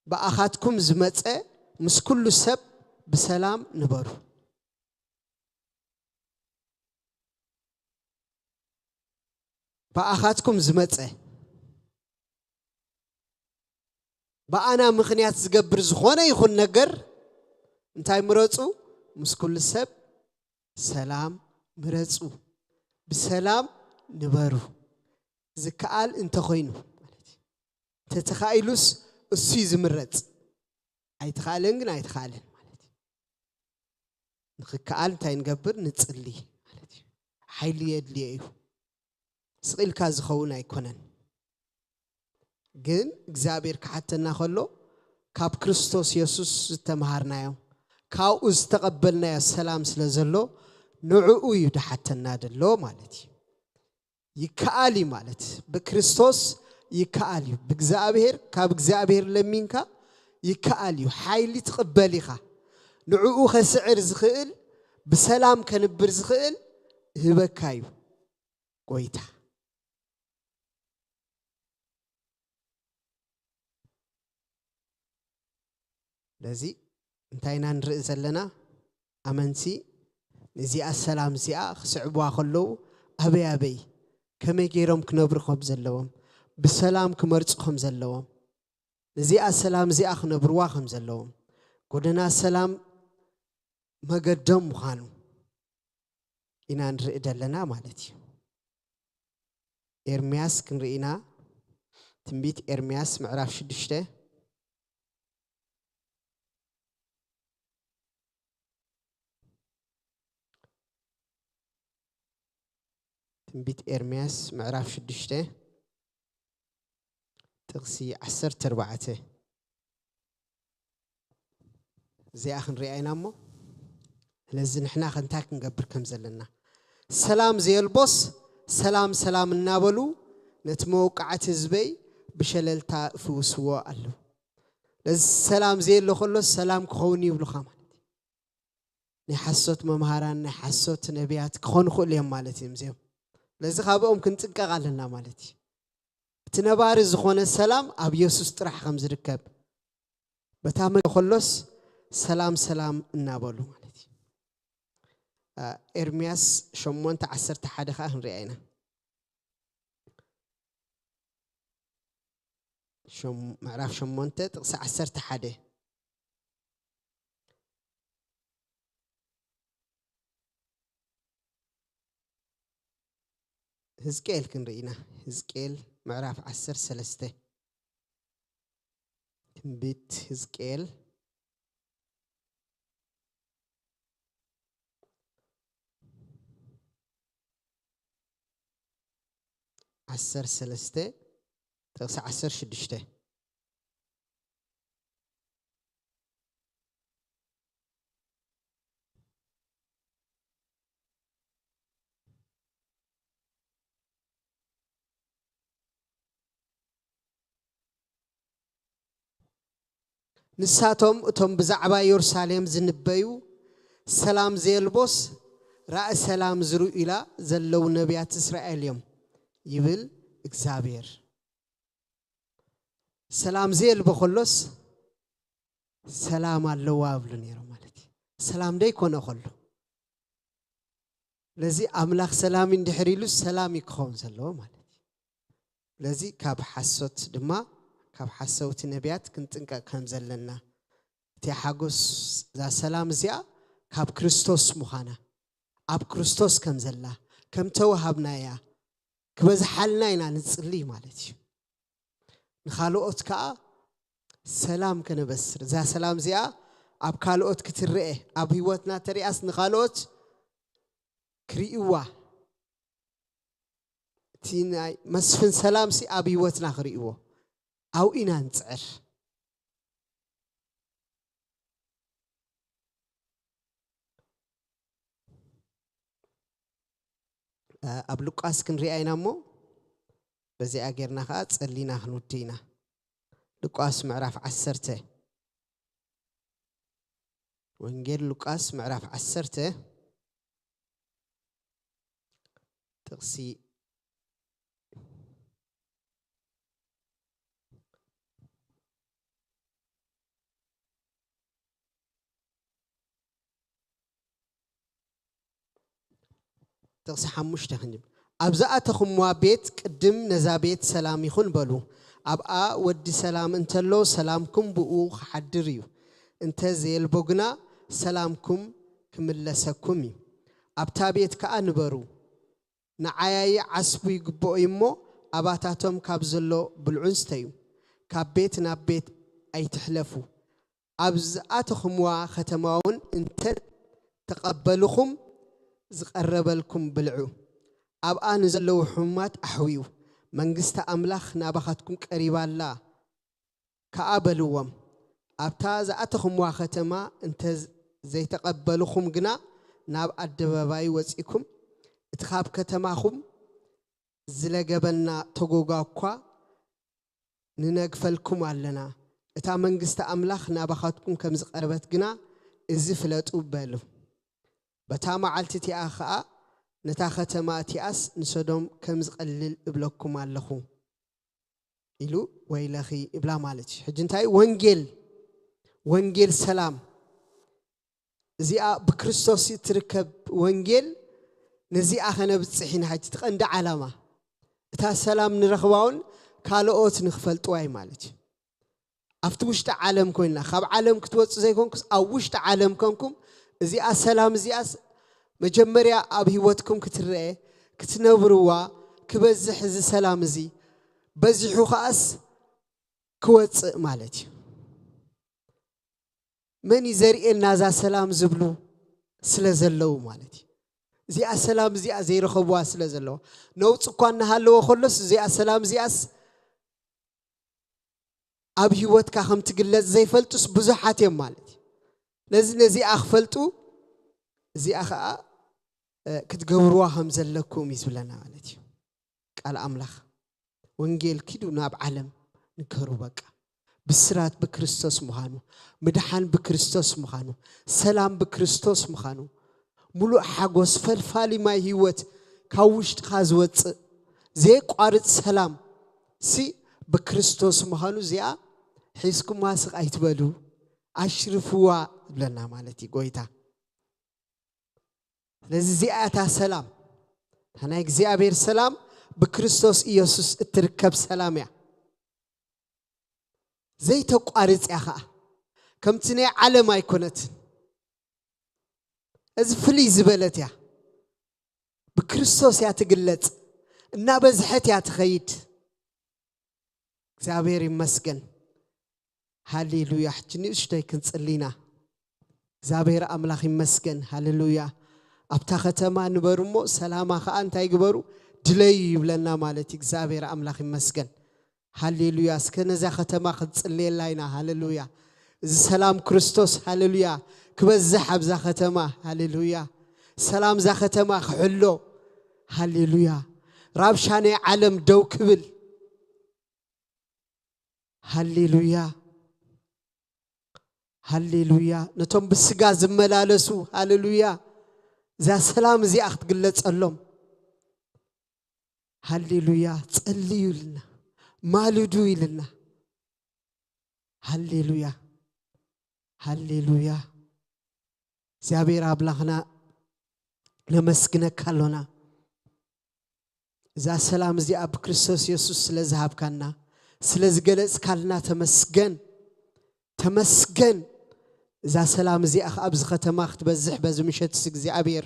ብኣኻትኩም ዝመጸ ምስ ኩሉ ሰብ ብሰላም ንበሩ። ብኣኻትኩም ዝመጸ ብኣና ምኽንያት ዝገብር ዝኾነ ይኹን ነገር እንታይ ምረጹ? ምስ ኩሉ ሰብ ሰላም ምረጹ። ብሰላም ንበሩ። ዝከኣል እንተኾይኑ ማለት እዩ። እንተተኻኢሉስ እሱ እዩ ዝምረጽ። ኣይተኻእለን ግን ኣይተኻእለን ማለት እዩ። ንኽከኣል እንታይ ንገብር? ንጽሊ ማለት እዩ። ሓይሊ የድልዮ እዩ። ስቕ ኢልካ ዝኸውን ኣይኮነን። ግን እግዚኣብሔር ክሓተና ከሎ ካብ ክርስቶስ የሱስ ዝተምሃርናዮ ካብኡ ዝተቐበልናዮ ሰላም ስለ ዘሎ ንዕኡ እዩ ድሓተና ደሎ ማለት እዩ። ይከኣል እዩ ማለት ብክርስቶስ ይከኣል እዩ። ብእግዚኣብሔር ካብ እግዚኣብሔር ለሚንካ ይከኣል እዩ። ሓይሊ ትቕበል ኢኻ። ንዕኡ ከስዕር ዝኽእል ብሰላም ከንብር ዝኽእል ይህበካ እዩ ጎይታ። ስለዚ እንታይ ኢና ንርኢ ዘለና? ኣመንቲ ነዚኣ ሰላም እዚኣ ክስዕብዋ ከለዉ ኣበይ ኣበይ ከመይ ገይሮም ክነብሩ ከም ዘለዎም ብሰላም ክመርፁ ከም ዘለዎም ነዚኣ ሰላም እዚኣ ክነብርዋ ከም ዘለዎም ጎደና ሰላም መገዶም ምዃኑ ኢና ንርኢ ዘለና ማለት እዩ። ኤርምያስ ክንርኢ ኢና። ትንቢት ኤርምያስ ምዕራፍ ሽዱሽተ። ትንቢት ኤርምያስ ምዕራፍ ሽዱሽተ ጥቕሲ ዓሰርተ ኣርባዕተ። እዚኣ ክንሪኣ ኢና እሞ ስለዚ ንሕና ከ እንታይ ክንገብር ከም ዘለና ሰላም ዘየልቦስ ሰላም ሰላም እናበሉ ነቲ መወቃዕቲ ህዝበይ ብሸለልታ እፍውስዎ ኣለዉ። ነዚ ሰላም ዘየሎ ከሎ ሰላም ክኸውን ይብሉኻ ማለት እዩ። ናይ ሓሶት መምሃራን ናይ ሓሶት ነቢያት ክኾኑ ክእሉ እዮም ማለት እዮም እዚኦም። ስለዚ ካብኦም ክንጥንቀቕ ኣለና ማለት እዩ። እቲ ነባሪ ዝኾነ ሰላም ኣብ የሱስ ጥራሕ ከም ዝርከብ በታ መ ከሎስ ሰላም ሰላም እናበሉ ማለት እዩ። ኤርምያስ ሸሞንተ ዓሰርተ ሓደ ከዓ ክንሪኣ ኢና። ምዕራፍ ሸሞንተ ጥቕሲ ዓሰርተ ሓደ። ህዝቅኤል ክንርኢ ኢና። ህዝቅኤል ምዕራፍ ዓሰርተ ሰለስተ። ትንቢት ህዝቅኤል ዓሰርተ ሰለስተ ጥቕሲ ዓሰርተ ሽዱሽተ። ንሳቶም እቶም ብዛዕባ የሩሳሌም ዝንበዩ ሰላም ዘየልቦስ ራእይ ሰላም ዝርእዩላ ዘለዉ ነቢያት እስራኤል እዮም ይብል እግዚኣብሔር። ሰላም ዘየልቦ ከሎስ ሰላም ኣለዋ እብሉ ነይሮም ማለት እዩ። ሰላም ደይኮነ ከሎ ስለዚ ኣምላኽ ሰላም እንድሕር ኢሉ ሰላም እዩ ክኸውን ዘለዎ ማለት እዩ። ስለዚ ካብ ሓሶት ድማ ካብ ሓሰውቲ ነቢያት ክንጥንቀቕ ከም ዘለና እቲ ሓጎስ እዛ ሰላም እዚኣ ካብ ክርስቶስ ምዃና ኣብ ክርስቶስ ከም ዘላ ከም ተወሃብናያ ክበዝሓልና ኢና ንጽልይ ማለት እዩ። ንኻልኦት ከዓ ሰላም ከነበስር እዛ ሰላም እዚኣ ኣብ ካልኦት ክትረአ ኣብ ህይወትና ተሪኣስ ንኻልኦት ክርእይዋ እቲ ናይ መስፍን ሰላምሲ ኣብ ህይወትና ክርእይዎ ኣብኡ ኢና ንፅዕር። ኣብ ሉቃስ ክንሪኣ ኢና እሞ በዚኣ ጌርና ከዓ ፀሊና ክንውዲ ኢና። ሉቃስ ምዕራፍ ዓሰርተ ወንጌል ሉቃስ ምዕራፍ ዓሰርተ ጥቕሲ ጥቕሲ ሓሙሽተ ክንጅም ኣብ ዝኣተኹምዋ ቤት ቅድም ነዛ ቤት ሰላም ይኹን በሉ። ኣብኣ ወዲ ሰላም እንተሎ ሰላምኩም ብኡ ክሓድር እዩ፣ እንተ ዘየልቦ ግና ሰላምኩም ክምለሰኩም እዩ። ኣብታ ቤት ከኣ ንበሩ። ንዓያይ ዓስቡ ይግብኦ እዩ እሞ ኣባታቶም ካብ ዘሎ ብልዑን ስተዩ። ካብ ቤት ናብ ቤት ኣይትሕለፉ። ኣብ ዝኣተኹምዋ ኸተማ እውን እንተ ተቐበልኹም ዝቐረበልኩም ብልዑ። ኣብኣ ንዘለዉ ሕሙማት ኣሕውዩ። መንግስቲ ኣምላኽ ናባኻትኩም ቀሪባ ኣላ ከኣ በልዎም። ኣብታ ዝኣተኹምዋ ከተማ እንተ ዘይተቐበልኹም ግና፣ ናብ ኣደባባይ ወጺእኩም፣ እቲ ካብ ከተማኹም ዝለገበና ተጎጓ እኳ ንነግፈልኩም ኣለና። እታ መንግስቲ ኣምላኽ ናባኻትኩም ከም ዝቐረበት ግና እዚ ፍለጡ በሉ። በታ መዓልቲ እቲኣ ኸኣ ነታ ከተማ እቲኣስ ንሰዶም ከም ዝቐልል እብለኩም ኣለኹ ኢሉ ወይለኺ እብላ ማለት እዩ። ሕጂ እንታይ? ወንጌል፣ ወንጌል ሰላም፣ እዚኣ ብክርስቶስ እትርከብ ወንጌል፣ ነዚኣ ኸነብጽሕ ኢና። ሕጂ እቲ ቀንዲ ዓላማ እታ ሰላም ንረኽባውን ካልኦት ንኽፈልጥዋ እዩ ማለት እዩ። ኣብቲ ውሽጢ ዓለም ኮይንና፣ ካብ ዓለም ክትወጹ ዘይኮንኩስ ኣብ ውሽጢ ዓለም ኮንኩም፣ እዚኣ ሰላም እዚኣስ መጀመርያ ኣብ ህይወትኩም ክትረአ፣ ክትነብርዋ፣ ክበዝሕ እዚ ሰላም እዚ በዚሑ ኸኣስ ክወጽእ ማለት እዩ። መን እዩ ዘርእየና እዛ ሰላም ዝብሉ ስለ ዘለዉ ማለት እዩ። እዚኣ ሰላም እዚኣ ዘይረኸብዋ ስለ ዘለዋ፣ ነውፂ እኳ እናሃለዎ ከሎስ እዚኣ ሰላም እዚኣስ ኣብ ህይወትካ ከም ትግለጽ ዘይፈልጡስ ብዙሓት እዮም ማለት እዩ። ነዚ ነዚኣ ክፈልጡ እዚኣ ኸዓ እ፣ ክትገብርዋ ከም ዘለኩም እዩ ዝብለና ማለት እዩ ቃል ኣምላኽ። ወንጌል ኪዱ ናብ ዓለም ንገሩ። በቃ ብስራት ብክርስቶስ ምዃኑ፣ ምድሓን ብክርስቶስ ምዃኑ፣ ሰላም ብክርስቶስ ምዃኑ፣ ሙሉእ ሓጎስ፣ ፈልፋሊ ማይ ህይወት ካብ ውሽጥኻ ዝወፅእ ዘየቋርፅ ሰላም ሲ ብክርስቶስ ምዃኑ እዚኣ ሒዝኩማ ስቕ ኣይትበሉ፣ ኣሽርፍዋ ይብለና ማለት እዩ ጎይታ። ስለዚ እዚኣ እታ ሰላም፣ እታ ናይ እግዚኣብሔር ሰላም ብክርስቶስ ኢየሱስ እትርከብ ሰላም እያ። ዘይተቋርጽ እያ ኸዓ። ከምቲ ናይ ዓለም ኣይኮነትን። እዚ ፍልይ ዝበለት እያ። ብክርስቶስ እያ ትግለጽ። እናበዝሐት እያ ትኸይድ። እግዚኣብሔር ይመስገን። ሃሌሉያ። ሕጂ ንእሽተይ ክንጽሊ ኢና። እግዚኣብሔር ኣምላኽ ይመስገን። ሃሌሉያ። ኣብታ ከተማ ንበሩ እሞ ሰላማ ኸዓ እንታይ ግበሩ? ድለዩ ይብለና ማለት እዩ። እግዚኣብሔር ኣምላኽ ይመስገን። ሃሌሉያ። እስከ ነዛ ከተማ ክንጽልየላ ኢና። ሃሌሉያ። እዚ ሰላም ክርስቶስ፣ ሃሌሉያ፣ ክበዝሕ ኣብዛ ከተማ። ሃሌሉያ። ሰላም እዛ ከተማ ክሕሎ። ሃሌሉያ። ራብሻ ናይ ዓለም ደው ክብል። ሃሌሉያ። ሃሌሉያ። ነቶም ብስጋ ዝመላለሱ፣ ሃሌሉያ፣ እዛ ሰላም እዚኣ ክትግለጸሎም። ሃሌሉያ። ጸልዩ ኢልና፣ ማልዱ ኢልና። ሃሌሉያ። ሃሌሉያ። እግዚኣብሔር ኣምላኽና ነመስግነካ ኣሎና። እዛ ሰላም እዚኣ ብክርስቶስ የሱስ ስለ ዝሃብካና፣ ስለ ዝገለጽካልና ተመስገን። ተመስገን። እዛ ሰላም እዚኣ ኸዓ ኣብዚ ኸተማ ክትበዝሕ በዚ ምሸት እግዚኣብሔር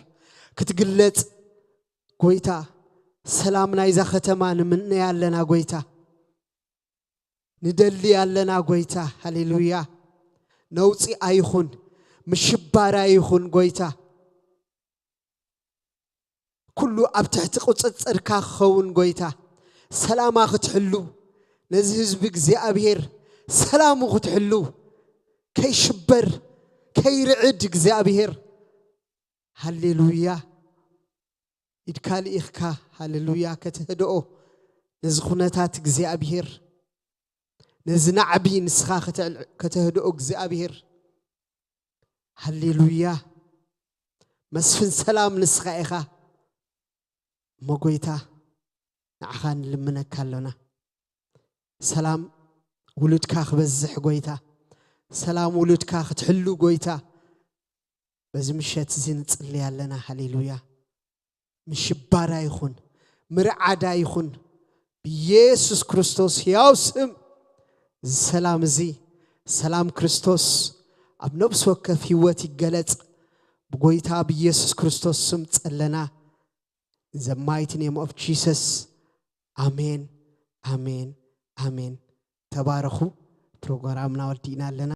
ክትግለጽ፣ ጎይታ፣ ሰላም ናይዛ ኸተማ ንምነ ኣለና ጎይታ። ንደሊ ኣለና ጎይታ። ሃሌሉያ። ነውጺ ኣይኹን፣ ምሽባር ኣይኹን ጎይታ። ኩሉ ኣብ ትሕቲ ቁጽጽርካ ክኸውን ጎይታ። ሰላማ ክትሕሉ፣ ነዚ ህዝቢ እግዚኣብሔር ሰላሙ ክትሕሉ፣ ከይሽበር፣ ከይርዕድ እግዚኣብሔር። ሃሌሉያ። ኢድካ ልኢኽካ፣ ሃሌሉያ፣ ከተህድኦ ነዚ ኩነታት እግዚኣብሔር፣ ነዚ ናዕቢ ንስኻ ከተዕል-፣ ከተህድኦ እግዚኣብሔር። ሃሌሉያ። መስፍን ሰላም ንስኻ ኢኻ። እሞ ጎይታ፣ ንዓኻ ንልምነካ ኣሎና። ሰላም ውሉድካ ክበዝሕ ጎይታ፣ ሰላም ውሉድካ ክትሕሉ ጎይታ፣ በዚ ምሸት እዚ ንጽሊ ኣለና። ሃሌሉያ። ምሽባራ ይኹን፣ ምርዓዳ ይኹን፣ ብኢየሱስ ክርስቶስ ሕያው ስም፣ እዚ ሰላም እዚ፣ ሰላም ክርስቶስ ኣብ ነፍሲ ወከፍ ህይወት ይገለጽ። ብጎይታ ብኢየሱስ ክርስቶስ ስም ጸለና። In the mighty name of Jesus. ኣሜን፣ ኣሜን፣ ኣሜን። ተባረኹ። ፕሮግራምና ወዲእና ኣለና።